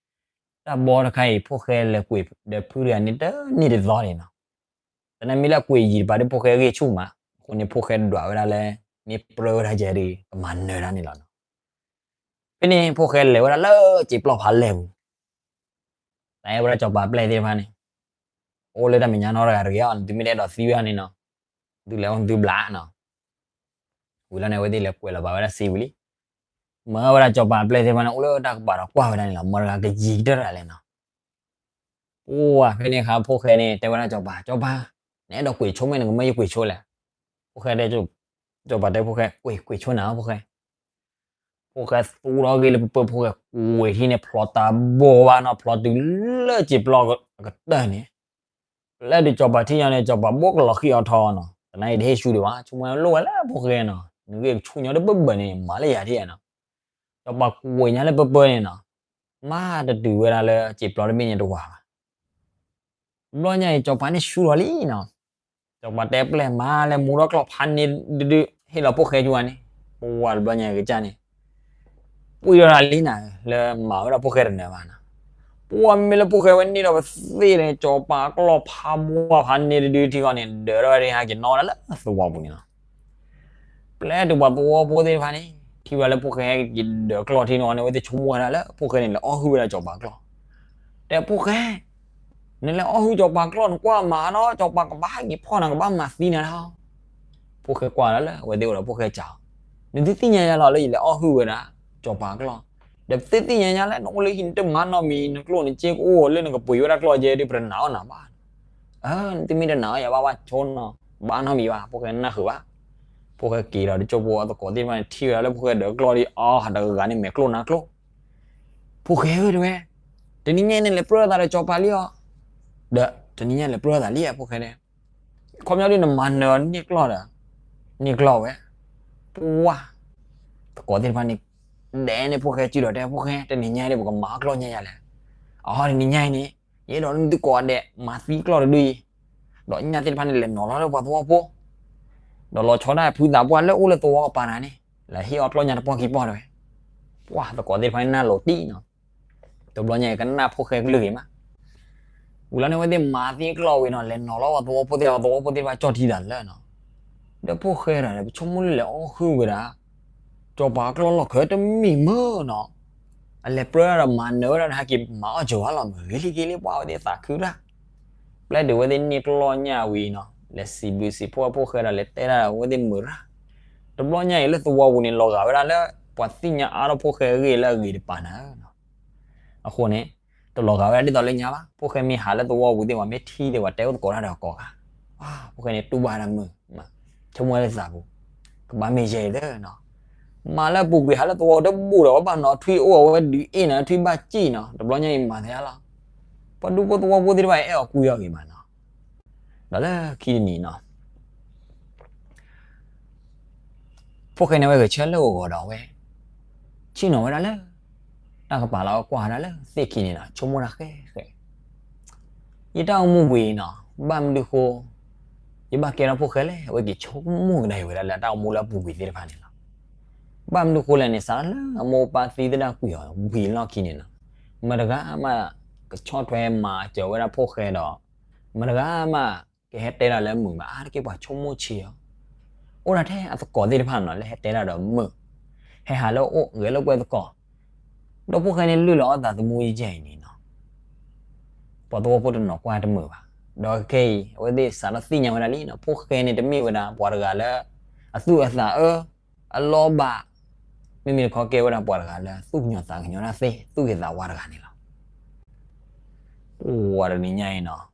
တၢ်ဘီတခါအံၤ ဖိၣ်ဃဲလဲၤကွံာ်ဒီးဖုတဂၤန့ၣ် တန့ၢ်တသီန့ၣ်နီၤ. သနာ်က့မ့ၢ်လၢအကွံာ်ယံၤတပၤဒီး ဖိၣ်ဃဲဂံၢ်ဆူၣ်မး, အဃိန့ၣ် ဖိၣ်ဃဲဒွးဝဲဒၣ်လၢ မ့ၢ်ပြၢဝဲဒၣ်ယဲၢ်ဒီး ကမၤနၢၤတၢ်န့ၣ်လီၤနီၤ. ဖဲန့ၣ် ဖိၣ်ဃဲလဲၤဝဲဒၣ်လၢစံာ်ပျီဖးလဲၢ်ပူၤ တၢ်အဲၣ်ဝဲဒၣ်စီၤပၤပျဲၢ်သ့ၣ်တဖၣ်န့ၣ်, အိၣ်လၢတၢ်မဲာ်ညါနီတဂၤတဂ့ၤအီၤ, နသုမ့ၢ်တအဲၣ်ဒိးသံဝဲန့ၣ်နီၤ, သုလဲၤအိၣ်သုဘျးနီၤ. ဝံၤလီၤန့ၣ် အဝဲသ့ၣ်လဲၤကွဲးလီၤဘၣ်ဝဲဒၣ်စ့ဝံၤလံ. မၢဝဲဒၣ်စီၤပၤပျဲၢ်သ့ၣ်တဖၣ်န့ၣ် အိၣ်လၢတၢ်ကပၤဒီးကွၢ်ဝဲဒၣ်န့ၣ်လီၤ, မတၤတဂၤကယံၤကတၢၢ်တဂၤလဲၣ်နီၤ. အိၣ်ဝဲဖဲန့ၣ်အခါ ဖိၣ်ဃဲန့ၣ် တဲဝဲဒၣ်စီၤပၤ, စီၤပၤ, နအဲၣ်ဒိးကွံာ်ဆိမ့ၢ်နကမၢယကွံာ်ဆိလဲၣ်. ဖိၣ်ဃဲတဲ, စီၤပၤတဲဖိၣ်ဃဲ, ကွံာ်, ကွံာ်ဆိနၤ ဖိၣ်ဃဲ. ဖိၣ်ဃဲသူထီၣ်ဂ့ၢ်လၢပပၢၢ် ဖိၣ်ဃဲကွံာ်ထံၣ်န့ၣ် ဖျီတၢ်ဘိဘၣ်နီၤ, ဖျီတုၤလၢစံာ်ပျီအကတၢၢ်န့ၣ်, လၢဒုးစီၤပၤထံၣ်ညီန့ၣ် စီၤပၤဘိကလီၤဃံအီၤထီနီၤ, သနာ်က့တဟ့ၣ်ဆူၣ်ဒံးဘၣ်, ဆိကမိၣ်လိၣ်ဝဲလၢဖိၣ်ဃဲနီၤ, နဂ့ၢ်ကဆူၣ်ညီတဘၢၣ်ဘၢၣ်န့ၣ် မၤလၢယၤထံၣ်နီၤ. စီၤပၤကွံာ်ညါလၢပပၢၢ်န့ၣ်နီၤ, မၤတတုၤဝဲဒၣ်လၢစံာ်ပျီတဘ့ၣ်န့ၣ်တဝၤဘၣ်. တဘျီညါအံၤ စီၤပၤန့ၣ်ဆူၣ်လီၤလံနီၤ. စီၤပၤတဲပျဲၢ်မၤလဲၤမူထီၣ်ကျီၢ်ဖးန့ၣ်ဒုဒု ဟ့ၣ်လီၤဖိၣ်ဃဲကဝၤန့ၣ်, ပဝၤတဘျီညါကစၢ်န့ၣ်, ပှံၢ်ထီၣ်တၢ်လံနၤ, လၢမၤဝဲဒၣ်ဖိၣ်ဃဲတနၢၤဘၣ်နီၤ. ပှၢ်မ့မ့ၢ်လၢဖိၣ်ဃဲဝဲန့ၢ်ဒီးပသ့ၣ်န့ၣ် စီၤပၤကျီၢ်ဖးဘှၢ်ဖးန့ၢ်တဒုထံဃီန့ၣ် ဒၢးထီၣ်ဝဲဒၣ်ဟဲက့ၤနီၣ်ဝဲဒၣ်လၢသဝီပူၤန့ၣ်လီၤ. ပျဲတုၤပှၤသဝီဖိသ့ၣ်တဖၣ်န့ၣ် ထံၣ်ဝဲဒၣ်လၢဖိၣ်ဃဲဟဲက့ၤဒၢးကျီၢ်ထံန့ၣ် အဝဲသ့ၣ်ဆိကမိၣ်ဝဲဒၣ်လၢဖိၣ်ဃဲန့ၣ် လဲၤအီၣ်ဟုၣ်ဝဲဒၣ်စီၤပၤကျီၢ်, တဲဖိၣ်ဃဲ နလဲၤအီၣ်ဟုၣ်စီၤပၤကျီၢ် နကွၢ်မၤနီၤ စီၤပၤကဘၣ်ဟဲက့ၤဖီၣ်နၤ ကဘၣ်မၤသံနၤလီၤ. ဖိၣ်ဃဲကွၢ်ဒၣ်လၢအဝဲသ့ၣ်အိၣ်ဒီးဖိၣ်ဃဲစံး, နသုသ့ၣ်ညါယၤလီၤလၢယလဲၤအီၣ်ဟုၣ်ဝဲဒၣ် စီၤပၤကျီၢ်, ဒီးပသ့ၣ်သ့ၣ်ညါယၤလၢနအိၣ်လၢဟံၣ် နတမၤနီတမံၤ နကျိၣ်နစ့ကအိၣ်လၢနကပှ့ၤဝဲဒၣ်ကျီၢ်ကဲဒီး ပတနာ်အီၣ်နၤဘၣ်. နသုမ့ၢ်တနာ်အီၣ်ယၤဘၣ် ဘၣ်ဆိနီၤ, ဘၣ်နီတမံၤဘၣ်. ဖိၣ်ဃဲနၢ်ဃုာ်ဘၣ်. ဖိၣ်ဃဲက့ၤဒီးတစိၢ်ဖိအသကိးသ့ၣ်တဖၣ်န့ၣ် ထံၣ်ဝဲဒၣ်လၢဖိၣ်ဃဲဒၢးကျီၢ်ဒီး အီ တဂၤဂၤန့ၣ်မဲာ်ကျိၣ်နါကျိၣ် ဖိၣ်ဃဲဧၢ တဲဝဲ, တနံၤညါအံၤန့ၣ် လဲၤပြၢလိာ်သးဒီးစီၤပၤလံဧါ. ဒီးတနံၤညါလဲၤပြၢလိာ်သးလံဧါ ဖိၣ်ဃဲန့ၣ်. ခီပညီဒ်နမၤနၢၤန့ၢ်ကျီၢ်ဒီး န့ၢ်ကျီၢ်ဝဲ. ပှၢ် သကိးသ့ၣ်တဖၣ်န့ၣ် ဒဲးန့ၢ်ဖိၣ်ဃဲစုဒီးတဲ ဖိၣ်ဃဲ တနံၤညါအံၤဒ်ပကမၤအီၣ်ကျီၢ်ညါယၤလဲၣ်. အီ တနံၤညါအံၤန့ၣ် ယအဲၣ်ဒိးနသုကိးဂၤဒဲး မၤသံကျီၢ်တဒုအံၤ, ဒီးညၣ်သ့ၣ်တဖၣ်န့ၣ် လဲၤနီၤလီၤလၢပှၤသဝီဖိ ဒီးလီၤဆီဒၣ်ဖုသးပှၢ်လၢအိၣ်လၢသဝီကပၤနၤန့ၣ် လဲၤဟ့ၣ်အီၣ်ကျီၢ်ညါတပီၢ်ခံပီၢ်တဲဝဲ. ပှၢ် သကိးသ့ၣ်တဖၣ်န့ၣ် နၢ်လိၤတံၢ်နီၤ. တဘျီညါအံၤ ကနၣ်ဖိၣ်ဃဲကလုၢ်ဂ့ၤမး. ဝံၤလီၤန့ၣ် အဝဲသ့ၣ်မၤသံကျီၢ်ဝံၤနီၤ လဲၤနီၤလီၤပှၤသဝီဖိသ့ၣ် ပှၤသဝီဖိသ့ၣ်တဖၣ်ကၠီၣ်ထံသးလၢနီၤ. ဒီးဖိၣ်ဃဲဒီး ပဆိကမိၣ်လၢလဲၤအီၣ်ဟုၣ်ဝဲဒၣ် စီၤပၤကျီၢ်လီၢ်ခၢၣ်တမံၤမ့ၢ်နီၤ အလဲၤပြၢဒၣ်ဒီးမၤနၢၤဝဲဒၣ်ဒီး ဟဲက့ၤမၤအီၣ်စၢၤဝဲလီၤ မ့ၢ်ဂ့ၤလံဂ့ၤလံ ပှၢ်အဝဲသ့ၣ်သးခုတၢ်. ပျဲတုၤအဝဲသ့ၣ်န့ၢ်ကျီၢ်ညၣ်ဝံၤနီၤ လဲၤစံးဘျုးစံးဖှိၣ်ဖိၣ်ဃဲဒီး လဲၤတဲဒၣ်ဒီးအဝဲသ့ၣ်မုာ်ရၣ်. တဘျီညါအံၤလၢသဝီပူၤန့ၣ် လီၤဂာ်ဝဲဒၣ်လၢ ပှၤသ့ၣ်ညါအါထီၣ်ဖိၣ်ဃဲအဂ့ၢ်လၢအဂ့ၤတပၤနၤ. အဃိန့ၣ် တလီၤဂာ်ဝဲဒၣ်ဒ်သိးလၢညါဘၣ်. ဖိၣ်ဃဲမ့ၢ်ဟးလၢသဝီပူၤသ့ၣ် ပှၤမ့ၢ်ထံၣ်သ့ၣ် ပှၤတဲအိၣ်သကိးတၢ်ဒီးအကိးဂၤ, ဖိၣ်ဃဲန့ၣ်တူၢ်ဘၣ်ဒၣ်မုာ်, ဆိကမိၣ်ဝဲလၢသးပူၤ, ကဘၣ်မ့ၢ်ယဲအံၤလၢနီၤ. မၤလၢအပူၤကွံာ် ဟးလၢသဝီတဘူၣ်ဒီး ပှၤဘၣ်နီၤထွံၣ်အိၣ် အဝဲဒုးအ့ၣ်နၤထွံၣ်ဘၣ်စံၣ်နီၤ တဘျီညါအံၤမၤသ့လီၤ. ပှၤဒူဖိသဝီဖိသ့ၣ်တဖၣ်အံၤ အဲၣ်အီၤကွံအီၤဂ့ၤမးနီၤ. ဒီးလၢခံတနံၤနီၤ ဖိၣ်ဃဲန့ၣ်ဝဲဂဲၤဆၢလၢဂီၤဂီၤဒီးဝဲ ဆ့ၣ်နီၤဝဲဒၣ်လၢ တၢ်ကပၤလီၤ ကွၢ်ဒၣ်လၢသ့ၣ်ခံန့ၣ်နီၤ ဆိကမိၣ်တၢ်ဃဲဃဲ, ယတၢ်အိၣ်မူပူၤအံၤနီၤ ဘၣ်မနုၤဃိ ယဘၣ်ကဲထီၣ်ဖိၣ်ဃဲလဲၣ်. အဝဲက့ၤဆိကမိၣ်ကဒါက့ၤဝဲဒၣ်လၢတၢ်အိၣ်မူလၢအပူၤကွံာ်သ့ၣ်တဖၣ်န့ၣ်လီၤ. ဘၣ်မနုၤဃိလဲၣ်န့ၣ် စးထီၣ်လၢအမိၢ်အပၢ်သံသဒၣ်ကွံာ်အီၤဝံၤအလီၢ်ခံန့ၣ်နီၤ မတဂၤမး ကဆီၣ်ထွဲမၤစၢၤဝဲဒၣ်ဖိၣ်ဃဲဒီး မတဂၤမး ကဟဲတဲဒၣ်လၢမုာ်ဘၣ် အါတက့ၢ်ပှၤဆိကမိၣ်ဆံးအီၤ, အိၣ်ဒၣ်ထဲအသကိးသ့ၣ်တဖၣ်နီၤ လၢဟဲတဲဒၣ်ဒီးမုာ်, ဟဲဟးလၢအအိၣ်ဂဲၤလိာ်ကွဲသကိး, ဒီးဖိၣ်ဃဲန့ၣ်လုၢ်လီၤအီၣ်သးသမူယဲၢ်အံၤန့ၣ်နီၤ ပှၤသဝီဖိတနီၤကွၢ်တမုာ်ဘၣ်. ဒီးခဲအံၤ အဝဲသ့ၣ်စးထီၣ်သ့ၣ်ညါဝဲဒၣ်လံနီၤ ဖိၣ်ဃဲန့ၣ်တမ့ၢ်ဝဲဒၣ်ပှၤတဂၤလၢ အသူၣ်အသးအၢ အလီၢ်ဘၣ်, မ့မ့ၢ်တခီကဲဝဲဒၣ်ပှၤတဂၤလၢသူၣ်ကညီၤသးကညီၤတၢ်သ့ သူၣ်ဂ့ၤသးဝါတဂၤန့ၣ်လီၤ. အိၣ်ဝဲတနံၤညါအံၤနီၤ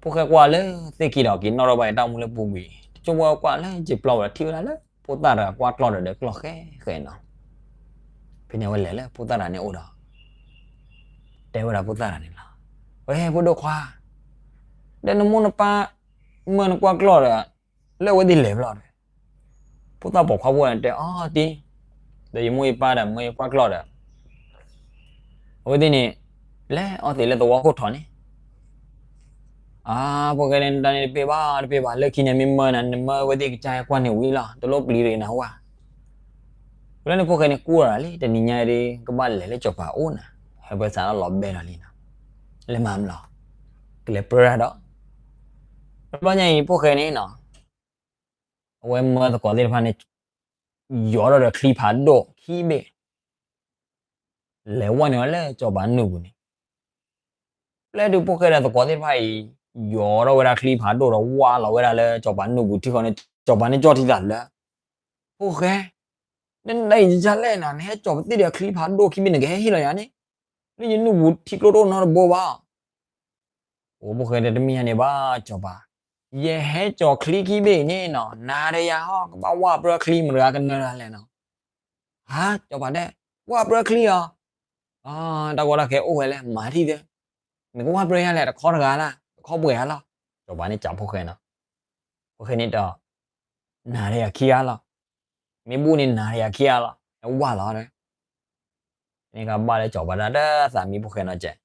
ဖိၣ်ဃဲကွၢ်လၢသ့ၣ်ခံဒီးက့ၤနီၣ်ထီၣ်ဘၣ်အံၤတၢ်အိၣ်မူလၢပူၤကွံာ် တကၠိဖိကွၢ်လၢယပျီဝဲဒီးထံၣ်ဝဲဒၣ်လၢ ဖိသၣ်တဂၤကွၢ်ကျီၢ်ဒီးဒၢးကျီၢ်ဃဲဃဲနီၤ. ဖဲန့ၣ်အဝဲလဲၤလၢဖိသၣ်တဂၤန့ၣ်အိၣ်ဒီး တဲဝဲဒၣ်ဖိသၣ်တဂၤန့ၣ်လီၤ. ဝဲဖိဒိၣ်ခွါ, ဒီးနမိၢ်နပၢ်မၢနကွၢ်ကျီၢ်ဒီး လၢအဝဲသ့ၣ်လဲၤဘျီဒီး ဖိသၣ်ပိာ်ခွါဖိန့ၣ်တဲအီၤဒ်, ဒီးယမိၢ်ယပၢ်ဒီးမၢယကွၢ်ကျီၢ်ဒီး အဝဲသ့ၣ်န့ၣ် လဲၤအီၣ်သံးလၢသဝီခိၣ်ထံးန့ၣ်, အါ ဖိၣ်ဃဲန့ၣ် တၢ်န့ၣ်တပ့ၢ်ဘၣ် တပ့ၢ်ဘၣ် လၢခံန့ၣ်မ့ၢ်မၢနၤ နမၢဝဲသ့ၣ်ကစၢ်ဟဲကွၢ်န့ၣ်ဝံၤလီၤ တလိၣ်ပျံၤတဂ့ၤနဟူဧါ. လၢန့ၣ်ဖိၣ်ဃဲန့ၣ်ကူၣ်လီၤလံ တနံၤညါဒ် ကဘၣ်လဲၤလၢစီၤပၤအိၣ်နၤ, ဟဲပၢၢ်စးထီၣ်လီၤဘဲလီၤလံနီၤ, လဲၤမၤမလီၤ, ကလဲၤပြၢတၢ်ဒီး တဘျီညါအံၤဖိၣ်ဃဲန့ၣ်နီၤ အဝဲမၢသကိးသ့ၣ်တဖၣ်န့ၣ် ယီၤထီၣ်ဒီးချံဖးဒိၣ်ခံဘ့ၣ် လဲၤဝဲန့ၣ်ဝဲလၢစီၤပၤနုာ်ပူၤန့ၣ်, ပျဲတုၤဖိၣ်ဃဲဒီးသကိးသ့ၣ်တဖၣ်အံၤ ယီၤထီၣ်ဝဲဒၣ်ချံဖးဒိၣ်ဒီးဝါလီၤဝဲဒၣ်လၢစီၤပၤနုာ်ပူၤထံဃီန့ၣ် စီၤပၤန့ၣ်ကၠီၣ်ထံသးလၢ ဖိၣ်ဃဲ, နနဒါယံာ်ကလဲၣ်နၤ နဟဲကၠီၣ်ပသ့ၣ်ဒီးချံဖးဒိၣ်ခံဘ့ၣ် နကဟဲဟ့ၣ်လီၤယၤန့ၣ်, လၢယနုာ်ပူၤထံကျိတအိၣ်နီတဘိဘၣ်. အိၣ်ဖိၣ်ဃဲဒီးတမ့ၢ်ယၤန့ၣ်ဘၣ်စီၤပၤ, ယဟဲကၠီၣ်ချံခံဘ့ၣ်အံၤန့ၣ်နီၤ နၤဒီးယၤဟီ ကဘၣ်ဝၢ်ပြၢချံ မတဂၤကနၢၤတၢ်လဲၣ်နီၤ. ဟါ စီၤပၤတဲ, ဝၢ်ပြၢချံအီၤ, တၢ်ကီတၢ်ခဲအိၣ်ဝဲလဲၣ် မၤထံၣ်သ့, မ့ၢ်ကဝၢ်ပြၢယၤလဲၣ် တခီတဂၤလၢ် တခီပှဲၤဂၤလီၤ. စီၤပၤန့ၣ်ကးဖိၣ်ဃဲနီၤ, ဖိၣ်ဃဲန့ၣ်ဒီး နၤဒီးယၤခံဂၤလီၤ, မ့ၢ်ဘူၣ်န့ၣ် နၤဒီးယၤခံဂၤလီၤ ဟဲဝၢ်လီၤဒီး န့ၣ်ကဘၣ်လၢစီၤပၤတၢ်ဒီးသးမံဖိၣ်ဃဲနီၤကဲး,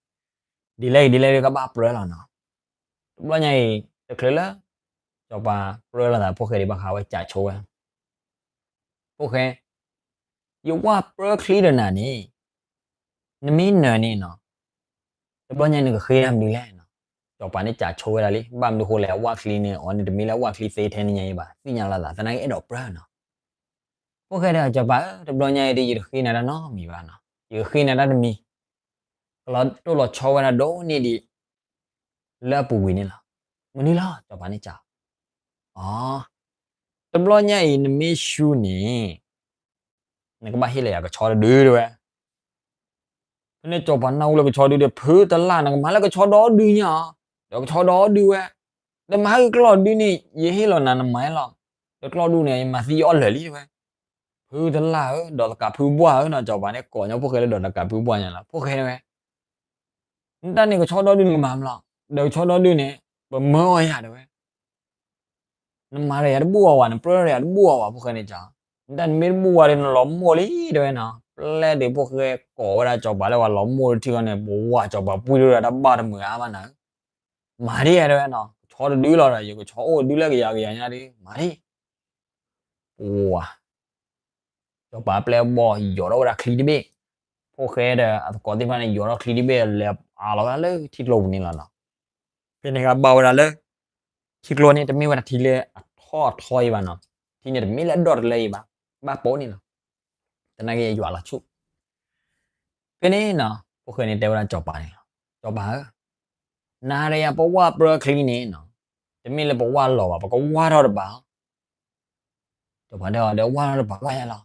ဒ်လဲၣ်ဂ့ၤဒ်လဲၣ်ဂ့ၤကဘၣ်ပြၢလီၤနီၤ. တဘျီညါအံၤ တချုးလၢ စီၤပၤပြၢလီၤသးဖိၣ်ဃဲဒံးဘၣ်ဃးဝဲကးဆိဝဲ, ဖိၣ်ဃဲ, ယဝၢ်ပြၢချံဒီးနၤန့ၣ်, နမ့ၢ်နၢၤန့ၣ်နီၤ, တဘျီညါအံၤနကဃ့တၢ်မနုၤလဲၣ်နီၤ. စီၤပၤန့ၣ်စံးဆိဝဲဒၣ်လံ, ဘၣ်မနုၤဃိလဲၣ်, အဝၣ်ချံန့ၣ် အီၤန့ၣ်တမ့ၢ်လၢအဝၣ်ချံသ့ထဲန့ၣ်ညါအံၤဘၣ်, သ့ၣ်ညါလီၤသး, သနာ်က့အဲၣ်ဒိးပြၢနီၤ. ဖိၣ်ဃဲတဲစီၤပၤဧၢ, တဘျီညါအံၤဒ် ယတဃ့နၤတၢ်နီတမံၤဘၣ်နီၤ, ယဃ့နၤတၢ်တမံၤ, ကလီၤတိၢ်လီၤဆီဝဲဒၣ်ဒိၣ်န့ၢ်ဒံး လၢအပူၤကွံာ်န့ၣ်လီၤ. မနုၤလီၤ, စီၤပၤန့ၣ်စံး, အိ, တဘျီညါအံၤနမ့ၢ်ဆူန့ၣ် နကဘၣ်ဟ့ၣ်လီၤယၤကဆီတဒုတဲဝဲ. ဖဲန့ၣ်စီၤပၤနၢ်ဟူလၢကဆီဒုဒီး ဖုတလၢ်, နကမၤလၢကဆီဒီဒုညါဧါ, ဒီးကဆီဒီဒုဝဲ, ဒီးမၤဟဲက့ၤကျီၢ်ဒုန့ၣ် ယဟ့ၣ်လီၤနၤနမၤလီၤ, ဒီးကျီၢ်ဒုန့ၣ် ယမၤသံယအီၣ်လၢာ်လံတဲဝဲ. ဖုတလၢ်ဧၢ, ဒီးသကးဖုဘှၢ်ဧၢနီၤ, စီၤပၤန့ၣ်ကိးညီဖိၣ်ဃဲလၢဒီးသကးဖုဘှၢ်ညါလီၤ. ဖိၣ်ဃဲတဲဝဲ, နတၢ်န့ၣ်ကဆီဒီဒုနကမၤမလီၤ, ဒီးကဆီဒီဒုန့ၣ် ပမၢအီၣ်ယၤတဲဝဲ. နမၤဒီးယၤတဘူၣ်အီၤဘၣ်, နပြၢဒီးယၤတဘူၣ်အီၤဘၣ်, ဖိၣ်ဃဲန့ၣ်စံး, နတၢ်နမ့ၢ်တဘူၣ်ဝဲဒီး နလီၤမိၢ်လံတဲဝဲနီၤ. ပျဲတုၤဖိၣ်ဃဲကိးဝဲဒၣ်စီၤပၤလၢပှၤလီၤမိၢ်တထံၣ်ဃီန့ၣ် ပဝဲစီၤပၤပှံၢ်ထူဒီးတၢ်ဘၣ်တမုာ်အါဘၣ်နၤဧၢ, မၤဒ်ယဲတဲဝဲနီၤ, ကဆီတဒုလီၤဒီး ယကဆီအိၣ်ဒုလၢကယၤကယၤညါဒု မၤဒ် ပှၤ စီၤပၤပျဲၢ်ဘီၣ်ယီၤထီၣ်ဝဲဒၣ်ချံတဘ့ၣ်, ဖိၣ်ဃဲဒီးအသကိးသ့ၣ်တဖၣ်န့ၣ် ယီၤထီၣ်ချံတဘ့ၣ်လဲၤအါလီၤဝဲဒၣ်လၢထံကျိပူၤန့ၣ်လီၤနီၤ. ဖဲန့ၣ်ကဘၣ်ဝဲဒၣ်လၢ ထံကျိန့ၣ် တမ့ၢ်ဝဲဒၣ်ထံလၢအထီၣ်အထီအံၤဘၣ်နီၤ, ထံန့ၣ်တမ့ၢ်လၢအဒီၣ်တလၢအံၤဘၣ်, ဘၣ်ပိာ်န့ၣ်လီၤ. သနာ်က့ယွၤလီၤဆူၣ် ဖဲန့ၣ်နီၤ ဖိၣ်ဃဲန့ၣ်တဲဝဲဒၣ်စီၤပၤန့ၣ်လီၤ, စီၤပၤဧၢ, နၤဒီးယၤပဝၢ်ပြၢချံန့ၣ်နီၤ, တမ့ၢ်လၢပဝၢ်လီၤဘၣ်, ပကဝၢ်ထီၣ်တဘၣ်လီၤ. စီၤပၤတဲအီၤဒီး ဝၢ်ထီၣ်တဘၣ်ဝဲယၤလီၤ.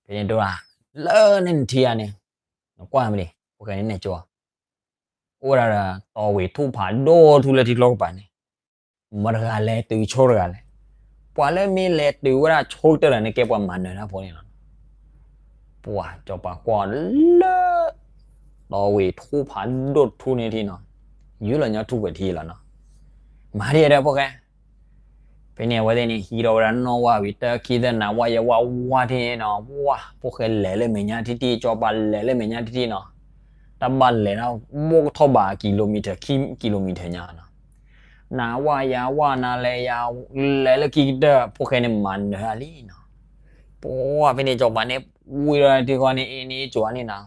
ဖဲန့ၣ်တဲဝဲဒၣ် လၢန့ၣ်နထံၣ်ဧါန့ၣ်, နကွၢ်မ့ၢ်ဒံး ဖိၣ်ဃဲန့ၣ်နဲၣ်ကၠိ အိၣ်ဝဲဒၣ်ဒီး တီဝ့ၤထူၣ်ဖးဒိၣ်ထူၣ်လၢထံကျိကပၤန့ၣ်, မတၤတဂၤလဲၤတုၤဆိတဂၤလဲၣ်. ပှၤလၢမ့ၢ်လဲၤတုၤဝဲဒၣ်ဆိကတၢၢ်တဂၤန့ၣ် ကဲပှၤမၤနၢၤတၢ်ဖိန့ၣ်လီၤ. ပှၤစီၤပၤကွၢ်လၢ တီဝ့ၤထူၣ်ဖးဒိၣ်ထူၣ်န့ၣ်ထံၣ်နီၤ, ယူၢ်လီၤညီထူၣ်ပှဲၤထံလီၤနီၤ. မၤဒ်ယဲတဲဖိၣ်ဃဲ ဖဲန့ၣ်အဝဲသ့ၣ်န့ၣ် ဟံးထီၣ်ဝဲဒၣ်နီၣ်ဝၣ်ဝံၤ တၢ်ခံသၢနၤဝၣ်ယဲၢ်ဝၣ်ဝၣ်ထံၣ်န့ၣ်နီၤ, ဝၣ် ဖိၣ်ဃဲလဲၤလၢမဲာ်ညါထံထံၣ်, စီၤပၤလဲၤလၢမဲာ်ညါထံထံၣ်နီၤ. တၢ်ဘၣ်လဲၤဒၣ် ဘိၣ်ကထီၣ်ဘး kilometer ခံ kilometer ညါနီၤ. နၤဝၣ်ယၤဝၣ် နၤလဲၤယၤ လဲၤလၢခံကတၢၢ် ဖိၣ်ဃဲန့ၣ်မၤနၢၤအါလံနီၤ. ပှၤဖဲန့ၣ်စီၤပၤန့ၣ် ဝံၤဒီးထံဃီန့ၣ် အ့ၣ်န့ၣ် အ့ၣ်ကၠိန့ၣ်နီၤ,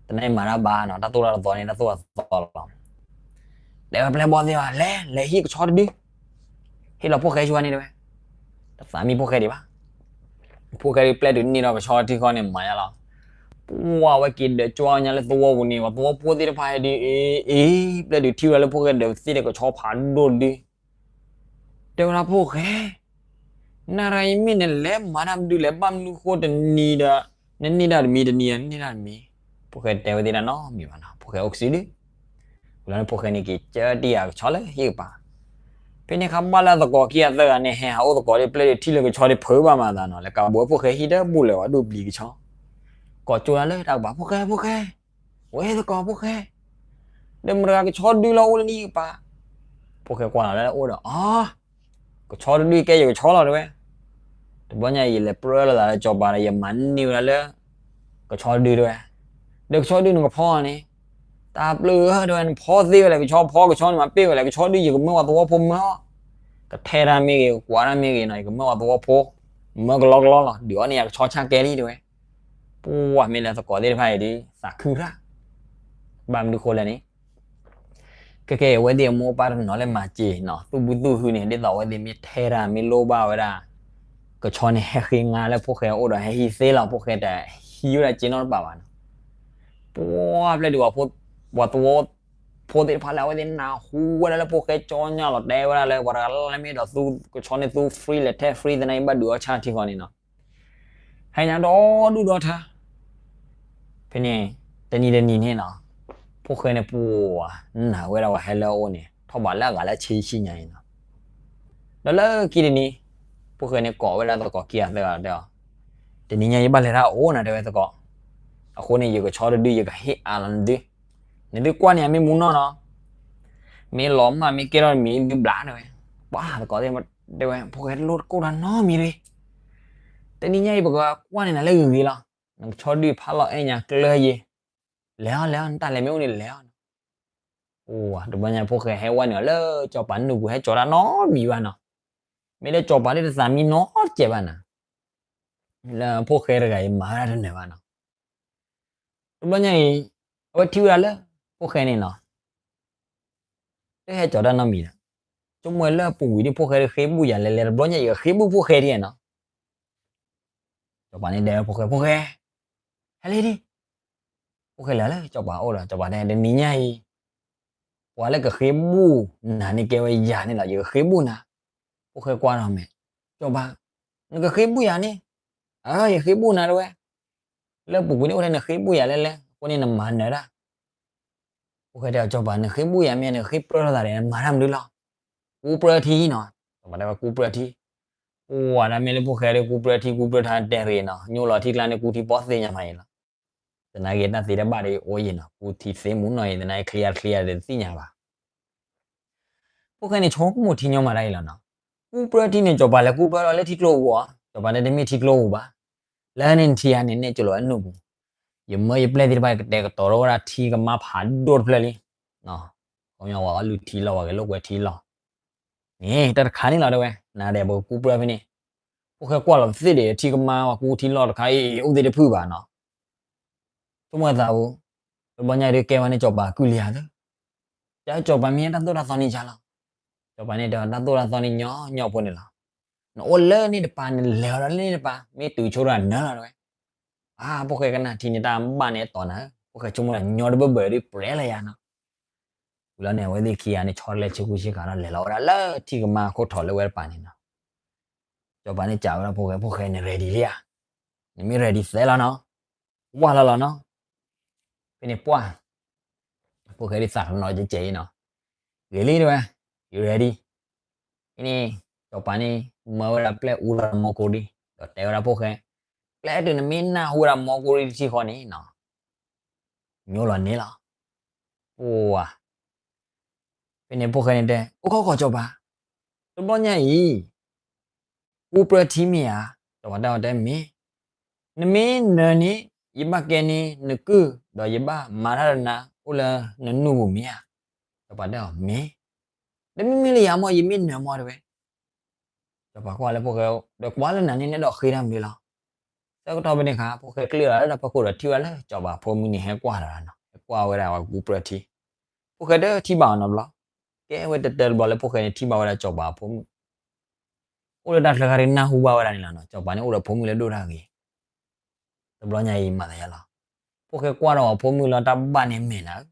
တနၢ်မၤတၢ်ဘၣ်နီၤ, တၢ်သိၣ်တၢ်သီန့ၣ် တၢ်သိၣ်တၢ်သီလီၤ. တဲဝဲပျဲၢ်ဘီၣ်သ့ၣ်ဧၢ, လဲၤ လဲၤဟံးကဆီတဒု, ဟ့ၣ်လီၤဖိၣ်ဃဲဆိန့ၣ်တဲဝဲ. တသးမံဖိၣ်ဃဲဒံးဘၣ်. ဖိၣ်ဃဲဒုးပျဲၢ်တုၤန့ၢ်ဒီးကဆီထံဃီန့ၣ်မၤယါလီၤ. ပှၤဝဲက့ၤဒၢးကွၢ်ညါလၢသဝီပူၤန့ၣ် ပှၤသဝီဖိသ့ၣ်တဖၣ်ဟဲဒုး အ့ၣ် အ့ၣ် ပျဲၢ်တုၤထံၣ်ဝဲဒၣ်လၢဖိၣ်ဃဲဒၢးသ့ၣ်ဒီးကဆီဖးဒိၣ်တဒု တဲဝဲဒၣ်ဖိၣ်ဃဲ, နၤရၤယမ့ၢ်နလဲၤမၤတၢ်မနုၤလဲၣ်, ဘၣ်မနုၤဃိတနံၤဒီး နန့ၢ်တၢ်တမံၤ တနံၤဒီးနန့ၢ်တၢ်တမံၤ. ဖိၣ်ဃဲတဲဝဲသ့ၣ်တၢ်နီတမံၤဘၣ်နီၤ, ဖိၣ်ဃဲအိၣ်ကစုဒု ဝံၤလီၤန့ၣ် ဖိၣ်ဃဲန့ၣ်က့ၤကၢတံၢ်အကဆီလၢဟံၣ်ကပၤ. ဖဲန့ၣ်ခါဘၣ်လၢအသကိးခံဂၤသၢဂၤန့ၣ် ဟဲဟးအိၣ်သကိးဒီး ပျဲၢ်ဒုးထံၣ်လၢကဆီဒုးဖုးဘၣ်မၤသးနီၤ, လဲၤကးဘိးဖိၣ်ဃဲဟံၣ်တဘူၣ်လၢၤဝဲဒိၣ်ပျံၤကဆီ ကိးကၠိဒၣ်လၢတၢ်ကပၤ ဖိၣ်ဃဲ ဖိၣ်ဃဲ, ဝဲသကိးဖိၣ်ဃဲ, ဒီးမတၤတဂၤကဆီဒုလီၤအိၣ်လၢနဟံၣ်ကပၤ. ဖိၣ်ဃဲကွၢ်လီၤလၢအအိၣ်ဒီး အီ ကဆီတဒုကဲယကဆီလီၤတဲဝဲ. တဘျီညါအံၤယလဲၤပြၢလိာ်သးလၢစီၤပၤဒီး ယမၤန့ၢ်ဝဲဒၣ်လၢ ကဆီတဒုတဲဝဲ. ဒီးကဆီဒုနကဖီန့ၣ် တၢ်ပျုၢ်ဧၢတဲဝဲ, နဖီသ့ဝဲလဲၣ်, ကဆီဖီကဆီန့ၣ်မၤပ့ၢ်ဝဲလဲၣ်, ကဆီဒုယကမၢပှၤသဝီဖိမၢအီၤ, ကထဲတၢ်မ့ၢ်ဂ့ၤ ကကွၢ်တၢ်မ့ၢ်ဂ့ၤနီၤ, ယကမၢပှၤသဝီဖိ မၢကလီကလီလီၤ, ဒုးအီၣ်န့ၢ်ယၤကဆီဆၣ်ကဲလံတဲဝဲ. ပှၤမ့ၢ်လၢသကိးသ့ၣ်တဖၣ်အံၤဒီး သးခုတၢ် ဘၣ်မနုၤဃိလဲၣ်န့ၣ် ခဲကဲအံၤအဝဲသ့ၣ်အမိၢ်အပၢ်တနီၤလၢမၤစၢၤနီၤ, သူၣ်ဘုသူၣ်ဟုန့ၣ် ဒ်သိးအဝဲသ့ၣ်မ့ၢ်ထဲတၢ်မ့ၢ်လိၣ်ဘၣ်ဝဲဒၣ် ကဆီန့ၣ်ဟဲဃ့ငါလၢဖိၣ်ဃဲအအိၣ်ဒီး ဟဲဟံးသ့လီၤ, ဖိၣ်ဃဲတဟံးဝဲဒၣ်စ့နီတပၤဘၣ်နီၤ. ပှၤပျဲၢ်ဒုး ပှၤသဝီဖိသ့ၣ်တဖၣ်လၢအဝဲသ့ၣ်နၢ်ဟူဝဲဒၣ်လၢဖိၣ်ဃဲကၠီညါလီၤ တဲဝဲဒၣ်လၢ ပှၤတဂၤလၢ်လၢ်မ့ၢ်ဒီးသူကဆီန့ၣ်သူ free လဲၤထဲ free သနာ်က့ဘၣ်ဒုးအီၣ်ဆၣ်ထံဃီန့ၣ်နီၤ ဟဲညါဒီဒူၣ်ဒီထၢ ဖဲန့ၣ် တနံၤတနံၤန့ၣ်နီၤ ဖိၣ်ဃဲန့ၣ်ပှၤ နာ်ဝဲဒၣ်ပှၤဟဲလၢအအိၣ်န့ၣ် ထီၣ်ဘးလၢအဂၤလၢအဆံဆံညါအံၤနီၤ. ဒီးလၢခံတနံၤ ဖိၣ်ဃဲန့ၣ်ကိးဝဲဒၣ်သကိးခံဂၤသၢဂၤတဲအီၤ, တနံၤညါယဘၣ်လဲၤတၢ်အိၣ်နၤတဲဝဲသကိး, အဃိန့ၣ် ယကဆီတဒုယကဟ့ၣ်အါလီၤနသု, နသုကွၢ်န့ၢ်ယၤမ့ၢ်မူနီၢ်နီၤ, မ့ၢ်လီၤမၢ်မ့ၢ်ကဲထီၣ်တမံၤသုဘျးတဲဝဲ. ပှၤသကိးသ့ၣ်တဲဝဲ ဖိၣ်ဃဲတလိၣ်တကိၢ်တၢ်နီတမံၤတဂ့ၤ, တနံၤညါအံၤပကကွၢ်န့ၢ်နၤလၢဂ့ၤဂ့ၤလီၤ, နကဆီဒုဖးလီၤအဲၣ်ညါကျၢၢ်ယ့ၤ, လဲၤအီၤလဲၤအီၤ နတၢ်လဲၤမ့ၢ်အိၣ်န့ၣ်လဲၤအီၤ တဘျီညါဖိၣ်ဃဲဟဲဝဲနုာ်လၢစီၤပၤနူၢ်ပူၤ ဟဲကၠီၤတၢ်နီတမံၤဘၣ်နီၤ, မ့ၢ်လၢစီၤပၤဒ်တသးမံနီတစဲးဘၣ်နီၤ, လၢဖိၣ်ဃဲတဂၤအံၤမၤဝဲဒၣ်တနၢၤဘၣ်နီၤ. တဘျီညါအံၤ အဝဲထံၣ်ဝဲဒၣ်လၢ ဖိၣ်ဃဲန့ၣ်နီၤ, တဟဲကၠီၤတၢ်နီတမံၤဒီး, ဆိကမိၣ်ဝဲလၢပူၤကွံာ်ဒ်ဖိၣ်ဃဲဒ်ဃ့ဘူၣ်ယၤလဲၤလဲၤ တဘျီညါအံၤဃ့ဘူၣ်ဖိၣ်ဃဲဒ်နီၤ. စီၤပၤန့ၣ်တဲဝဲဖိၣ်ဃဲ, ဖိၣ်ဃဲ, ဟဲလံဒံး. ဖိၣ်ဃဲလဲၤလၢစီၤပၤအိၣ်ဒီး စီၤပၤတဲ တနံၤညါအံၤ ပှၤလၢကဃ့ဘူၣ်နၤန့ၣ်ကဲဝဲယၤန့ၣ်လီၤ, ယကဃ့ဘူၣ်နၤ. ဖိၣ်ဃဲကွၢ်ထီၣ်မဲာ်, စီၤပၤ, နကဃ့ဘူၣ်ယၤန့ၣ်, အၢ ယဃ့ဘူၣ်နၤတဝဲ, လၢပူၤကွံာ်န့ၣ်အိၣ်ထဲနဃ့ဘူၣ်ယၤလဲၤလဲၤ အဃိန့ၣ်နမၤနၢၤတၢ်. ဖိၣ်ဃဲတဲအီၤ စီၤပၤ နဃ့ဘူၣ်ယၤမ့ၢ် နဃ့ပြၢထီၣ်သးဒီး နမၤတၢ်မနုၤလီၤ. ကူပြၢထံနီၤ, စီၤပၤတဲဝဲကူပြၢထံ. ပှၤဒၣ်မ့ၢ်လၢဖိၣ်ဃဲဒီး ကူပြၢထံ ကူပြၢထါတဲရ့ၤနီၤ, ညိလီၤထံကျါန့ၣ် ကူထံပီၣ်သ့ၣ်ညါမးအံၤလီၤ. သနာ်က့တၢ်သ့တၢ်ဘၣ်ဒီးအိၣ်ယံၤနီၤ, ကူထံသ့မူနီၤအံၤ သနာ်က့ချ့ယါတချ့ယါဒီးတသ့ၣ်ညါဘၣ်. ဖိၣ်ဃဲန့ၣ် ဆိကမိၣ်ထံညီမးတၢ်အံၤလီၤနီၤ. ကူပြၢထံန့ၣ် စီၤပၤလဲၤကူပြၢထံလၢထံကျိပူၤအီၤ, စီၤပၤတဲတမ့ၢ်ထံကျိပူၤဘၣ်. လၢန့ၣ်ထံဧါန့ၣ် နဲၣ်ကၠိလီၤဝဲနူၢ်ပူၤ, ယမၢယပျဲၢ်သ့ၣ်တဖၣ် ကတဲာ်ကတီၤထီၣ်ဝဲဒၣ်ထံကမါဖးဒိၣ်တဖျၢၣ်လံ. ခီပညီဝဲအီၣ်လုၢ်ထံလီၢ် ပှၤက့ၤလိာ်ကွဲထံလီၢ်န့ၣ် တၢ်တခါန့ၣ်လီၤတဲဝဲ, နၤဒီးပကကူပြၢဖဲန့ၣ်. ဖိၣ်ဃဲကွၢ်လီၤပသ့ၣ်ဒီး ထံကမါပှၤကူထံလီၢ်တခါအံၤ အိၣ်သ့ၣ်တဖုၣ်ဘၣ်နီၤ. ဆိကမိၣ်သးဧိၤ, တဘျီညါအံၤဒုးကဲဝဲန့ၣ် စီၤပၤကုၢ်လံဧါသၢ. ကၠီစီၤပၤမ့ၢ်တၢ်သိၣ်တၢ်သီန့ၣ်ယါလီၤ. စီၤပၤန့ၣ်တဲ တၢ်သိၣ်တၢ်သီန့ၣ်ညီညီဖိန့ၣ်လီၤ. နအိၣ်လၢန့ၣ်တပၤ နလဲၤအီၤဒီးလၢန့ၣ်တပၤ မ့ၢ်တုၤဆိဒီးနၢလီၤတဲဝဲ. အါ ဖိၣ်ဃဲကနၣ်ထံန့ၣ် တၢ်ဘၣ်န့ၣ်အတီၢ်နၤဧၢ, ဖိၣ်ဃဲဆိကမိၣ်ဒီးညီတဘၢဘၢဒီးပြဲလၢယါနီၤ. ဝံၤလီၤန့ၣ် အဝဲသ့ၣ်ခံဂၤန့ၣ် ဆီတလဲဆ့ကူဆ့ကၤဒီး လဲၤလီၤဝဲဒၣ်လၢထံကမါခိၣ်ထီၣ်လၢဝဲတပၤန့ၣ်နီၤ. စီၤပၤန့ၣ်စံးဝဲဒၣ်ဖိၣ်ဃဲ, ဖိၣ်ဃဲ န ready လံဧါ, နမ့ၢ် ready သဲလီၤနီၤ, ဝၢ်လီၤလီၤနီၤ. ဖဲန့ၣ်ပှၢ် ဖိၣ်ဃဲဒ်သးတနီၤကဲကဲအံၤနီၤ, ဂ့ၤလံတဲဝဲ, ယ ready. ဖဲန့ၣ် စီၤပၤန့ၣ် မၢဝဲဒၣ်ပျဲၢ်အူလီၤဒီးမီကိရံ, ဒီးတဲဝဲဒၣ်ဖိၣ်ဃဲ, ပျဲၢ်တုၤနမ့ၢ်နၢ်ဟူဝဲဒၣ်မီကိရံတထံၣ်ဃီန့ၣ်နီၤ, ညိလီၤန့ၣ်လီၤ. ပှၤ ဖဲန့ၣ်ဖိၣ်ဃဲန့ၣ်တဲ, အိၣ်ခီၣ်ခီၣ်စီၤပၤ, တဘျီညါအံၤ ကူပြၢထံမ့ၢ်ဧါ. စီၤပၤတဲအီၤတဲမ့ၢ်, နမ့ၢ်နၢၤန့ၣ် ယဘၣ်ကဲန့ၢ်နကုၢ် ဒီးယဘၣ်မၤတၢ်ဒီးနၤ အိၣ်လၢနနူၢ်ပူၤမ့ၢ်ဧါ. စီၤပၤတဲအီၤမ့ၢ်, တမ့မ့ၢ်လၢယၤမ့ၢ် ယမ့ၢ်နၢၤမ့ၢ်တဲဝဲ. စီၤပၤကွၢ်လၢဖိၣ်ဃဲ, ဒီးကွၢ်လၢနၤန့ၣ် နအဲၣ်ဒိးဃ့တၢ်မနုၤလီၤ. ဆၢကတီၢ်ဖဲန့ၣ်အခါ ဖိၣ်ဃဲကျ့လီၤလၢတၢ်ဖီခိၣ်ဒီးထံၣ်ဝဲဒၣ်လၢစီၤပၤဖိမုၣ်န့ၣ် ဟဲကွၢ်လီၤနီၤ, ဟဲကွၢ်ဝဲဒၣ်ဝဲကူပြၢထံ. ဖိၣ်ဃဲတထံၣ်ဘၣ်အီၤနီတဘျီ, ကဲဝဲတတၢတဘျီလၢဖိၣ်ဃဲန့ၣ်ထံၣ်ဘၣ်ဝဲဒၣ်စီၤပၤဖိမုၣ် အိၣ်လၢတၢ်ချၢခါဒ်နၢ်ဟူဘၣ်ဝဲဒၣ်န့ၣ်လီၤနီၤ. စီၤပၤန့ၣ်အိၣ်ဒီးဖိမုၣ်လၢဒိၣ်တၢ်ဂ့ၤ, တဘျီညါအံၤမၤသးယါလီၤ. ဖိၣ်ဃဲကွၢ်ဒီးအဖိမုၣ်လၢတၢ်ဘၣ်န့ၣ်မဲာ်နၤဧၢ,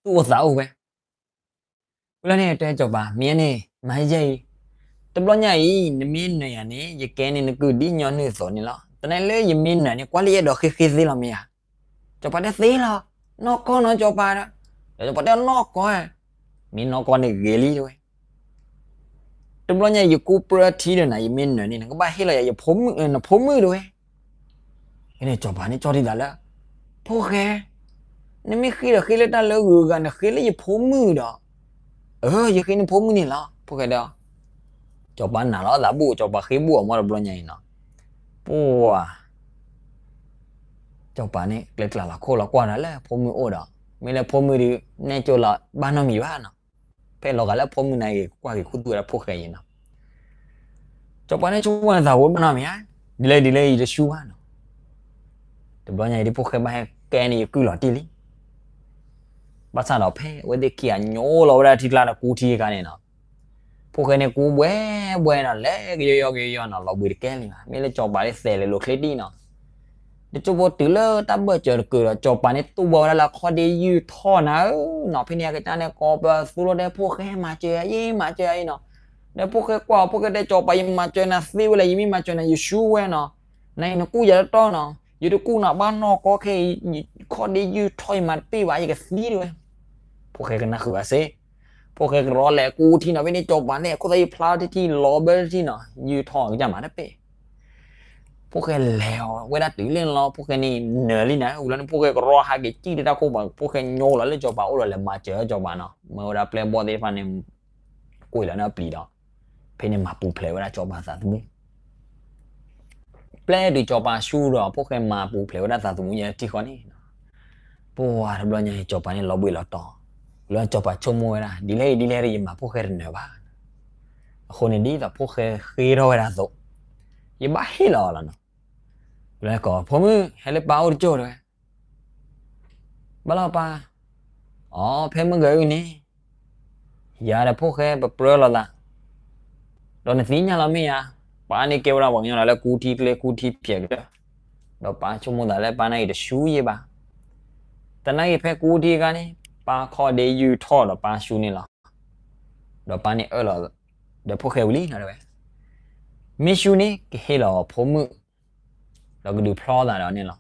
သူၣ်အိၣ်သးအိၣ်ဝဲ. ဝံၤလီၤန့ၣ်တဲစီၤပၤ, မ့ၢ်န့ၣ် မၤယဲအံၤ, တဘျီညါအံၤ နမ့ၢ်နၢၤယၤန့ၣ် ယကဲန့ၢ်နကုၢ်ဒ်ညီနုၢ်အသိးန့ၣ်လီၤ. သနာ်က့လၢယမ့ၢ်နၢၤန့ၣ် ကွၢ်လၢယအဲၣ်ဒိးဃ့ဃ့သ့လီၤမ့ၢ်ဧါ. စီၤပၤတဲသ့လီၤ, နီၢ်ကီၢ်နီၤစီၤပၤဒီး, ဒီးစီၤပၤတဲနီၢ်ကီၢ်ဧါ, မ့ၢ်နီၢ်ကီၢ်န့ၣ်ဂ့ၤလံတဲဝဲ. တဘျီညါအံၤ ယကူပြၢထံဒီးနၤ ယမ့ၢ်နၢၤန့ၣ် နကဘၣ်ဟ့ၣ်လီၤယၤ ယဖိမုၣ်နဖိမုၣ်တဲဝဲ. ဖဲန့ၣ်စီၤပၤန့ၣ်ကၠီၣ်ထံသးလၢ ဖိၣ်ဃဲ, နမ့ၢ်ဃ့ဒီးဃ့လၢတၢ်လၢဂုၤဂၤ နဃ့လၢယဖိမုၣ်ဒီး, အၢ ယဃ့နဖိမုၣ်န့ၣ်လီၤ. ဖိၣ်ဃဲဒီး စီၤပၤနာ်လီၤသးဘူၣ် စီၤပၤဃ့ဘူၣ်အီၤမ့ၢ်တဘျီညါအံၤနီၤ. ပှၤ စီၤပၤန့ၣ် ကျဲကျါလီၤခိၣ်လီၤကွၢ်တၢ်လၢဖိမုၣ်အိၣ်ဒီး, မ့ၢ်လၢဖိမုၣ်ဒီး နဲၣ်ကၠိလီၤဘၣ်နီတမံၤဘၣ်နီၤ. ဖဲလီၤဂာ်လၢဖိမုၣ်န့ၣ်ဂ့ၤ ကွၢ်က့ၤခူသူၣ်ဝဲဒၣ်ဖိၣ်ဃဲအံၤနီၤ. စီၤပၤန့ၣ်ဆိကမိၣ်သးဝဲဘၣ်နီတမံၤဧါ, ဒ်လဲၣ်ဒ်လဲၣ်ယတဆူၣ်ဘၣ်နီၤ. တဘျီညါအံၤဒ်ဖိၣ်ဃဲဘၣ်ဟဲကဲန့ၢ်ယကုၢ်လီၤတံၢ်လံ. ဘၣ်ဆၣ်ဒီးဖဲအဝဲသ့ၣ်ခံဂၤညိလီၤဝဲဒၣ်ထံကျါဒီးကူထံအခါန့ၣ်နီၤ, ဖိၣ်ဃဲန့ၣ်ကူဘှဲဘှဲနီၤ, လဲၤကယီယီကယီယီနီၤ, လီၤဘှံးတကဲလံဘၣ်. မ့ၢ်လၢစီၤပၤဒ်သဲးလၢလိာ်ချ့ဒံနီၤ. တကၠိဖိတုၤလၢတၢ်ဘၢၣ်စၢၤတကုာ်ဒီး စီၤပၤန့ၣ်တူၢ်ဘၣ်ဝဲဒၣ်လၢအခီၣ်ဒ့ယုၢ်ထီၣ်နၤဧၢနီၤ. ဖဲန့ၣ်အကစၢ်န့ၣ် ကိးပသူလိာ်တဲဖိၣ်ဃဲ မၤစၢၤယၤအံၤ မၤစၢၤယၤအံၤနီၤ. ဒီးဖိၣ်ဃဲကွၢ်အီၤ ဖိၣ်ဃဲတဲစီၤပၤ ယမၤစၢၤနၤသ့ဝဲလဲၣ်, ယမ့ၢ်မၤစၢၤနၤ ယဆူၣ်ဝဲနီၤ. နအံၤနကူၣ်ယၤတတီနီၤ, ယတကူၣ်နီၤ ဘၣ်နီၢ်ကီၢ်ခဲအံၤ ခီၣ်ဒ့ယုၢ်ထီၣ် ယမၤတပ့ၢ်ဘၣ် ယကသံတဲဝဲ. ဖိၣ်ဃဲကနၣ်ဃုာ်ဘၣ်စ့ၢ်, ဖိၣ်ဃဲကရီလဲၤကူထံနီၤ. ဖဲန့ၣ်စီၤပၤန့ၣ် ခိၣ်သးယဖျါထံထံ လီၤဘၢထံထံနီၤ, ယုၢ်ထီၣ်ကစၢ်မၤတပ့ၢ်. ဖိၣ်ဃဲလဲၤအီၤဝဲဒၣ်တုၤလၢန့ၣ်လီၤ, ဖိၣ်ဃဲန့ၣ်နၢၤလံနၤ, ဝံၤလီၤန့ၣ် ဖိၣ်ဃဲကရီဟးက့ၤစံၣ်လၢတၢ်ခိၣ်ဘၣ်, ဖိၣ်ဃဲညိလီၤလၢစီၤပၤအိၣ်ဒီး လဲၤမၤစၢၤစီၤပၤနီၤ, မၢဝဲဒၣ်ပျဲၢ်ဘီၣ်သ့ၣ်တဖၣ်န့ၣ် ကွံာ်လီၤန့ၣ်အပျံၤဒီး, ဖဲန့ၣ်မၤပူၤဖျဲးဝဲဒၣ်စီၤပၤသးသမူ ပျဲၢ်တုၤစီၤပၤဆူၣ်ဒီး ဖိၣ်ဃဲမၤပူၤဖျဲးဝဲဒၣ်သးသမူယဲထံဃီန့ၣ်, ပှၤတဘျီညါအံၤ စီၤပၤန့ၣ်လီၤဘှံးလီၤတီၤ, လၢစီၤပၤဆိကမိၣ်ဝဲဒၣ် ဒ်လဲၣ်ဒ်လဲၣ်ဒီး ယမၤဖိၣ်ဃဲတနၢၤဘၣ်. အဃိန့ၣ်ဒ်သိးဖိၣ်ဃဲဃ့ထီၣ်ဝဲဒၣ်အသိး, ယဘၣ်ဟ့ၣ်လီၤအီၤလီၤနီၤ. လၢကိး ဖိမုၣ် ဟဲလၢပၢ်အိၣ်တကၠိၢ်တဲဝဲ. ဘၣ်လီၤပၢ်, အဖဲမုၢ်ဂီၤအံၤန့ၣ် ယၤဒီးဖိၣ်ဃဲပပြၢလိာ်သး, ဒီးနသ့ၣ်ညါလီၤမ့ၢ်ဧါ, ပၢ်န့ၣ်ကဲဝဲဒၣ်ပှၤကညီလီၤလၢကူထံကျဲကူထံဖျဲးကတၢၢ်, ဒီးပၢ်ဆိကမိၣ်သးလၢပၢ်န့ၣ်အံၤတဆူယဲဘၣ်. သနာ်က့ဖဲကူထံအခါန့ၣ် ပၢ်ခီၣ်ဒ့ယုၢ်ထီၣ်ဒီးပၢ်ဆူန့ၣ်လီၤ. ဒီးပၢ်န့ၣ်အၢၣ်လီၤ ဒီးဖိၣ်ဃဲဝံၤလံနီၤတဲဝဲ, မ့ၢ်ဆူန့ၣ် ကဟ့ၣ်လီၤအီၤဖိမုၣ် ဒီးကဒုးဖျီသးဒီးန့ၣ်လီၤ.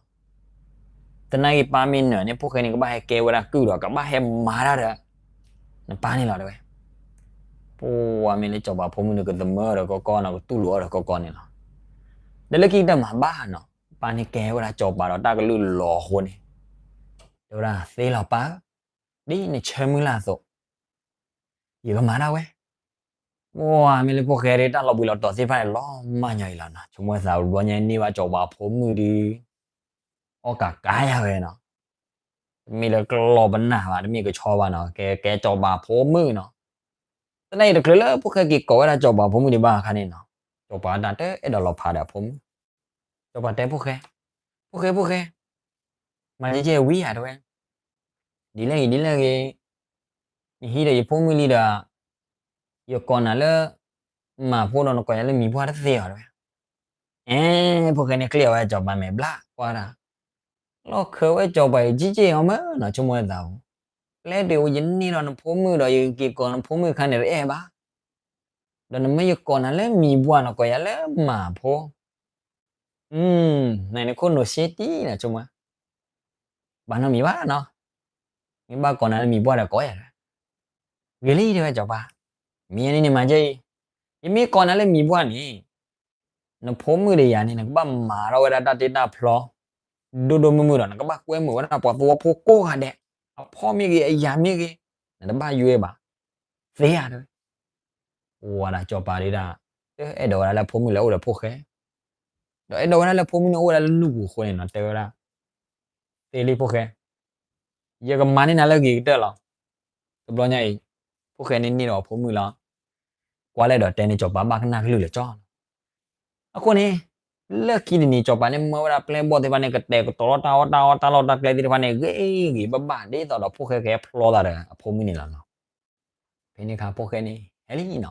သနာ်က့ပၢ်မ့ၢ်နၢၤန့ၣ် ဖိၣ်ဃဲန့ၣ် ကဘၣ်ဟဲကဲဝဲဒၣ်ကုၢ်ဒီး ကဘၣ်ဟဲမၤတၢ်ဒီး နပၢ်န့ၣ်လီၤတဲဝဲ. ပှၤမ့ၢ်လၢစီၤပၤဖိမုၣ်န့ၣ် ကသမၢဒီးကီကီနီၤ ကတူၢ်လိာ်အီၤဒီးကီကီန့ၣ်လီၤ. ဒီးလၢခံကတၢၢ်မၤဘၣ်နီၤ ပၢ်န့ၣ်ကဲဝဲဒၣ်စီၤပၤဒီးတၢ်ကလုၢ်လီၤအဃိန့ၣ် တဲဝဲဒၣ်သ့လီၤပၢ်ဧၢ, ဒ်နဆၢမုၢ်လၢ်အသိး ယကမၤဒၣ်ဝဲ. ပှၤမ့ၢ်လၢဖိၣ်ဃဲဒီးတၢ်လီၤဘှံးလီၤတီၤသ့ၣ်တဖၣ်န့ၣ် လီၤမၢ်ညီအံၤလီၤနီၤ. ဆိကမိၣ်သးတဘျီညါန့ၢ်ဘၣ်စီၤပၤဖိမုၣ်ဒီး အီၣ်ကးကါယၤဝဲနီၤ. တမ့ၢ်လၢကလီၤပနၢ်ဘၣ် တမ့ၢ်ကဆီဘၣ်နီၤ ကဲကဲစီၤပၤဖိမုၣ်နီၤ. သနာ်က့တချုးလၢဖိၣ်ဃဲက့ၤကိးဝဲဒၣ်စီၤပၤဖိမုၣ်ဒံးဘၣ်အခါန့ၣ်နီၤ စီၤပၤတၢ်တအဲၣ်ဒိးလီၤဖးဒီးအဖိမုၣ် စီၤပၤတဲဖိၣ်ဃဲ, ဖိၣ်ဃဲဖိၣ်ဃဲ, မၤကဲကဲဝံဧါတဲဝဲ, ဒ်လဲၣ်ဂ့ၤဒ်လဲၣ်ဂ့ၤ, နဟံးဒီးယဖိမုၣ်လံဒီး ယကိးနၤလၢ မၢ်ဖိဒီးနကိးယၤလၢမံၤပှၢ်တသ့အီၤတဲဝဲ. အဲ ဖိၣ်ဃဲန့ၣ်ကျ့ၣ်အီၤဝဲစီၤပၤမဲာ်ဘျါကွၢ်တၢ်, လီၢ်ခၢဝဲစီၤပၤအံၤကဲကဲအီၤမးနီၤ ဆိကမိၣ်သးဧိၤ, ပျဲတုၤယန့ၢ်ဒီးနဖိမုၣ်ဒီးယက့ၤကိးနဖိမုၣ်အခါန့ၣ်တအဲၣ်ဘၣ် ဒီးနမ့ၢ်ယကိးနၤလၢမံၤပှၢ်နီၤ ကိးယၤလၢမၢ်ဖိ, နန့ၣ်ခိၣ်နူာ်စ့တံၢ်နီၤ ဆိကမိၣ်, ဘၣ်နီတမံၤဘၣ်နီၤ, မ့ၢ်ဘၣ်ကိးနၤလၢမံၤပှၢ်ဒီးကိးယၤ, ဂ့ၤလံတဲဝဲစီၤပၤ, မ့ၢ်န့ၣ်န့ၣ်မၤကဲအံၤ, ယမ့ၢ်ကိးနၤလၢမံၤပှၢ်န့ၣ် နဖိမုၣ်ဒီးယၤန့ၣ် နကဘၣ်မၤထီၣ်ဝဲဒၣ်တၢ်တ့တၢ်ဖျီ ဒိၣ်ဒိၣ်မုၢ်မုၢ်ဒီး နကဘၣ်ကွဲမုာ်ဝဲဒၣ်ပှၤသဝီဖိကိးဂၤဒဲး, အဖီမ့ၢ်ဂ့ၤ အယာ်မ့ၢ်ဂ့ၤ, နတဘၣ်ယွဲဘၣ်, သ့ဧါတဲဝဲ. ဝဲဒၣ်စီၤပၤဒုဒၣ် တအဲၣ်ဒိးဝဲဒၣ်လၢဖိမုၣ်လဲၤအိၣ်ဒီးဖိၣ်ဃဲ, ဒီးအဲၣ်ဒိးဝဲဒၣ်လၢဖိမုၣ်န့ၣ်အိၣ်ဝဲဒၣ်လၢနူၢ်ပူၤအဃိန့ၣ်နီၤ တဲဝဲဒၣ်, သ့လံဖိၣ်ဃဲ, ယကမၤန့ၢ်နၤလၢအဂ့ၤကတၢၢ်လီၤ. တဘျီညါအံၤ ဖိၣ်ဃဲန့ၣ်န့ၢ်ဒီးအဖိမုၣ်လီၤ. ကွၢ်လဲၣ်ဒီးတဲန့ၣ် စီၤပၤဘၣ်ကနၣ်ကလုၢ်လၢာ်ကၠီလီၤ. အဃိန့ၣ် လၢခံတနံၤ စီၤပၤန့ၣ်မၢဝဲဒၣ်ပျဲၢ်ဘီၣ်သ့ၣ်တဖၣ်န့ၣ် ကတဲာ်ကတီၤလီၤတၢ်အီၣ်တၢ်အီတၢ်လီၢ်တၢ်ကျဲသ့ၣ်တဖၣ်န့ၣ် ဂ့ၤဂ့ၤဘၣ်ဘၣ် ဒ်သိးဒီးဖိၣ်ဃဲကဟဲဖျီသးဒီးအဖိမုၣ်န့ၣ်လီၤနီၤ. ဖဲန့ၣ်အခါဖိၣ်ဃဲန့ၣ် ဟဲလံနီၤ,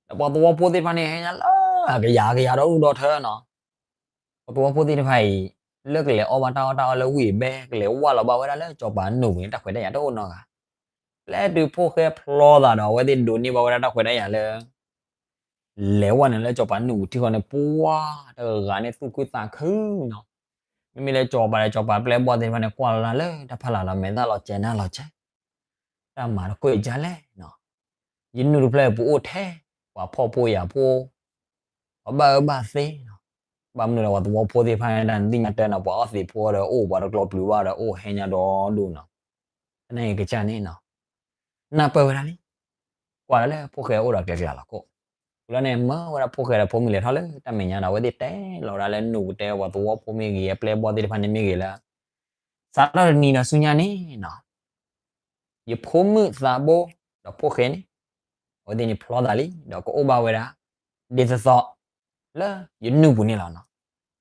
ဒီးပှၤသဝီဖိသ့ၣ်တဖၣ်န့ၣ် ဟဲညါလၢအကယၤကယၤဒီးအိၣ်ဒီးထၢနီၤ. ပှၤသဝီဖိသ့ၣ်တဖၣ်အံၤ လၢကလဲၤအီၣ်ဘၣ်တၢ်အီၣ်တၢ်အီလၢဝ့ၢ်အဘဲ ကလဲၤဝၢ်လီၤဘၣ်ဝဲဒၣ်လၢစီၤပၤနူၢ်ပူၤန့ၣ် တၢ်ခွဲးတၢ်ယာ်တအိၣ်နီတဂၤ. ပျဲတုၤဖိၣ်ဃဲဖျီသးဒီး အဝဲသ့ၣ်ဒိးန့ၢ်ဘၣ်ဝဲဒၣ်တၢ်ခွဲးတၢ်ယာ်လၢ လဲၤဝဲန့ၣ်လၢစီၤပၤနူၢ်ပူၤထံဃီန့ၣ် ပှၤတဂၤဂၤန့ၣ်သူၣ်ခုသးခုနီၤ. မ့မ့ၢ်လၢစီၤပၤဒီးစီၤပၤပျဲၢ်ဘီၣ်သ့ၣ်တဖၣ်န့ၣ် ကွၢ်လီၤလၢတၢ်ဖးလၢ်လီၤ မဲာ်သၣ်လီၤစဲးနၢ်လီၤစဲး, တၢ်မၤတကွံာ်ဒ်လဲၣ်နီၤ. ယနူၢ်တဖျၢၣ်ပူၤအိၣ်ထဲ ပှၤဖှီၣ်ဖိယာ်ဖိ ပှၤဘၣ်အၢဘၣ်သီနီၤ. ဘၣ်မနုၤဒီးပှၤသဝီဖိသ့ၣ်တဖၣ်ဒၣ်နသ့ၣ်ညါတၢ်နီၤ ပှၤအီၣ်သံးဖိဒီးအိၣ် ပှၤတကျီပျုၤဘၣ်ဒီးအိၣ်ဟဲညါဒီဒူၣ်နီၤ. သနာ်က့ကစၢ်န့ၣ်နီၤ နၢ်ပၢၢ်ဝဲဒၣ်လံ. ကွၢ်လၢဖိၣ်ဃဲအိၣ်ဒီးကျဲကျါလီၤကိး. ဝံၤလီၤန့ၣ် မၢဝဲဒၣ်ဖိၣ်ဃဲဒီးဖိမုၣ်လဲၤထီၣ်လၢတၢ်မဲာ်ညါဒီး အဝဲသ့ၣ်တဲလီၤဝဲဒၣ်လၢနူၢ်ပူၤတဲပှၤသဝီဖိမ့ၢ်ဂ့ၤ အပျဲၢ်ဘီၣ်သ့ၣ်တဖၣ်န့ၣ်မ့ၢ်ဂ့ၤလၢ စးထီၣ်တနံၤဒီးဆူညါန့ၣ်နီၤ ယဖိမုၣ်သးဘိ ဒီးဖိၣ်ဃဲန့ၣ် အဝဲသ့ၣ်န့ၣ်ဖျီသးလံ ဒီးကအိၣ်ဘၣ်ဝဲဒၣ် ဒ်သိးသိး လၢယနူၢ်ပူၤန့ၣ်လီၤနီၤ.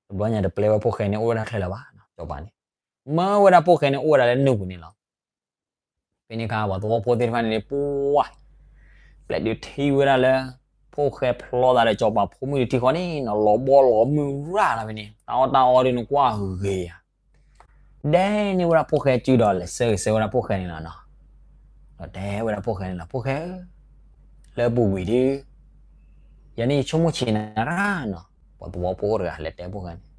တဘျီညါတပျဲဝဲဖိၣ်ဃဲန့ၣ်အိၣ်ဝဲဒၣ်ချ့လၢၤဘၣ် စီၤပၤန့ၣ် မၢဝဲဒၣ်ဖိၣ်ဃဲန့ၣ်အိၣ်ဝဲဒၣ်လၢနူၢ်ပူၤန့ၣ်လီၤ. ဖဲန့ၣ်အခါ ပှၤသဝီဖိသ့ၣ်တဖၣ်န့ၣ် ပှၤ ပျဲတုၤထံၣ်ဝဲဒၣ်လၢ ဖိၣ်ဃဲဖျီသးဒီးစီၤပၤဖိမုၣ်ဒီးထံဃီန့ၣ်နီၤ လီၤဘီလီၤမုၢ်ရၣ်လီၤဖဲန့ၣ် တၢ်အီၣ်တၢ်အီဒုးနကွၢ်ဂ့ၤဧါ ဒဲန့ၢ်ဝဲဒၣ်ဖိၣ်ဃဲစုဒီး လဲၤဆၢဂ့ၤဆၢဝဲဒၣ်ဖိၣ်ဃဲန့ၣ်လီၤနီၤ. ဒီးတဲဝဲဒၣ်ဖိၣ်ဃဲန့ၣ်လီၤ ဖိၣ်ဃဲဧၢ, လၢအပူၤကွံာ်ဒုး ယၤန့ၣ်ယဆိကမိၣ်ဆံးနၤရၣ်နီၤ. ပှၤသဝီဖိအိၣ်တဂၤလဲၤတဲဖိၣ်ဃဲန့ၣ်,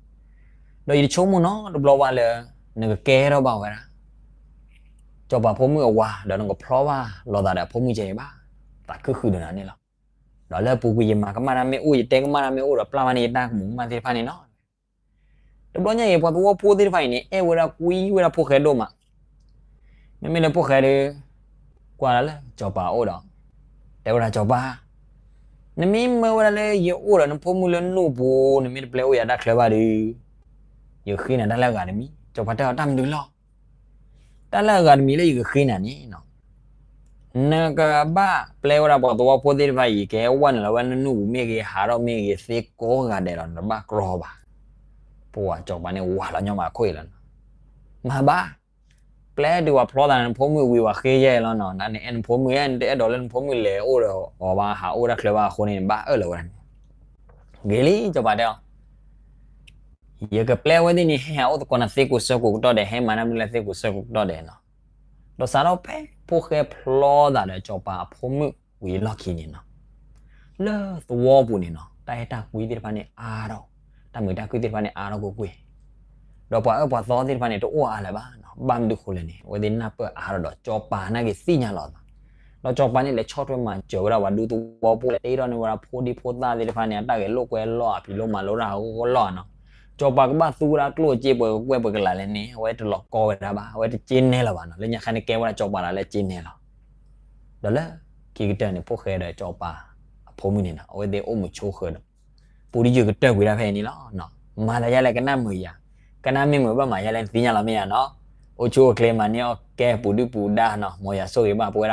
ဒီးယတဆိကမိၣ်နီတဘျီဘၣ်လၢ နကကဲထီၣ်ဘၣ်ဝဲဒၣ် စီၤပၤဖိမုၣ်အဝၤ ဒီးနကဖျီဘၣ်လိာ်သးဒီးအဖိမုၣ်ကဲအံၤဘၣ်, သးခုဃုာ်ဒီးနၤန့ၣ်လီၤ. ဒီးလၢအပူၤကွံာ်ယမၤကမၣ်တၢ်မ့ၢ်အိၣ် ယတဲကမၣ်တၢ်မ့ၢ်အိၣ်ဒီးပျၢ်ဘၣ်န့ၢ်ယတၢ်ကမူးကမၣ်သ့ၣ်တဖၣ်န့ၣ်လီၤ. တဘျီညါအံၤ ပှၤသဝီဖိသ့ၣ်တဖၣ်အံၤန့ၣ် အဲၣ်ဝဲဒၣ်ကွံဝဲဒၣ်ဖိၣ်ဃဲဒိၣ်မး, မ့မ့ၢ်လၢဖိၣ်ဃဲဒီး ကွၢ်လၢစီၤပၤအိၣ်ဒီး တဲဝဲဒၣ်စီၤပၤ, နမ့ၢ်မၢဝဲဒၣ်လၢယအိၣ်ဒီးနဖိမုၣ်လၢနူၢ်ပူၤ နမ့ၢ်တပျဲအိၣ်ယၤတၢ်ချၢဘၣ်ဒီး ယဃ့နၤတၢ်လၢအဂၤတမံၤ. စီၤပၤတဲအီၤတၢ်မနုၤလီၤ. တၢ်လၢအဂၤတမံၤလၢယကဃ့နၤန့ၣ် နကဘၣ်ပျဲဝဲဒၣ်ပှၤသဝီဖိသ့ၣ်တဖၣ်အံၤ ကဟဲဝဲနုာ်လီၤဝဲနနူၢ်ပူၤမ့ၢ်ဂ့ၤ ဟးထီၣ်မ့ၢ်ဂ့ၤ သ့ကိးဂၤဒဲးလီၤ နတဘၣ်ကြီဘၣ်. ပှၤစီၤပၤန့ၣ်ဝးလီၤညီမးအခိၣ်အံၤလီၤ. မၤဘၣ်, ပ နပျဲတုၤပှၤဖျီသးန့ၣ် နဖိမုၣ်ဝံၤဝဲဃ့ယဲလီၤနီၤ, နအဲၣ်နဖိမုၣ်ဧါ, နတအဲၣ်ဒိးလၢနဖိမုၣ်လဲၤအိၣ်ဒီးအီၤဘၣ်, ဟးအိၣ်တၢ်ချၢဘၣ်အဃိန့ၣ် နဘၣ်အၢၣ်လီၤဝဲဒၣ်န့ၣ်. ဂ့ၤလံ စီၤပၤတဲအီၤ, ယကပျဲဝဲသ့ၣ်န့ၣ် ဟဲဟးအိၣ်သကိးနၤသ့ကိးဆၢကိးကတီၢ်ဒဲး, ဟဲမၤတၢ်မနုၤလၢသ့ကိးဆၢကိးကတီၢ်ဒဲးနီၤ. ဒီးစးထီၣ်ဖဲဖိၣ်ဃဲဖျီသးဒီး စီၤပၤအဖိမုၣ်ဝံၤအလီၢ်ခံန့ၣ်နီၤ, လၢသဝီပူၤန့ၣ်နီၤ တၢ်အဲၣ်တၢ်ကွံသ့ၣ်တဖၣ်န့ၣ်အါထီၣ်, တၢ်မုာ်တၢ်ခုၣ်သ့ၣ်တဖၣ်န့ၣ်အါထီၣ်ကွ့ၢ်ကွ့ၢ်, ဒီးပှၤအၢပှၤသီသ့ၣ်တဖၣ်န့ၣ် တအိၣ်အါလၢၤဘၣ်နီၤ. ဘၣ်မနုၤဃိလဲၣ်န့ၣ် အဝဲသ့ၣ်နၢ်ပၢၢ်အါထီၣ်ဒီး စီၤပၤနာ်က့ၤသ့ၣ်ညါလီၤသး, ဒီးစီၤပၤန့ၣ် လဲၤဆီၣ်ထွဲမၤစၢၤဝဲဒၣ်ပှၤဒူသဝီဖိ, လဲၤတ့ထီၣ်န့ၢ်ဝဲဒၣ်ဖိဒံဖိသၣ်သ့ၣ်တဖၣ်န့ၣ် အတၢ်ဂဲၤလိာ်ကွဲလိာ် အဖံးလိာ်မၤလိတၢ်အဂီၢ်လီၤနီၤ. စီၤပၤကဘၣ်သူဝဲဒၣ်ကျိၣ်စ့ ပှဲၤကကွဲၢ်ပှဲၤကလးလဲၣ်န့ၣ် အဝဲတလီၤကီဝဲဒၣ်ဘၣ်, အဝဲတစ့နဲလီၤဘၣ်နီၤ. လၢညါခါန့ၣ် ကဲဝဲဒၣ်စီၤပၤဒၣ်လၢစ့နဲလီၤ. ဒီးလၢခံကတၢၢ်န့ၣ် ဖိၣ်ဃဲဒီးစီၤပၤအဖိမုၣ်န့ၣ်နီၤ အဝဲသ့ၣ်အိၣ်မုာ်ဆိးဃၢၤဒီး ပူၤတယုၢ်ကတၢၢ်ကွံာ်ဒၣ်ဖဲအံၤန့ၣ်လီၤ. မၤသးယါလဲၣ် ကနၣ်မုာ်ယၤ, ကနၣ်မ့ၢ်မုာ်ဘၣ်မၤယါလဲၣ် နသ့ၣ်ညါလီၤမ့ၢ်ဧါနီၤ. အိၣ်ဆူၣ်အိၣ်ချ့မၤန့ၢ်အီၣ်ကဲပူၤဒုၣ်ပူၤဒါနီၤ, မ်ယွၤဆိၣ်ဂ့ၤဘၣ်ပဝဲဒၣ်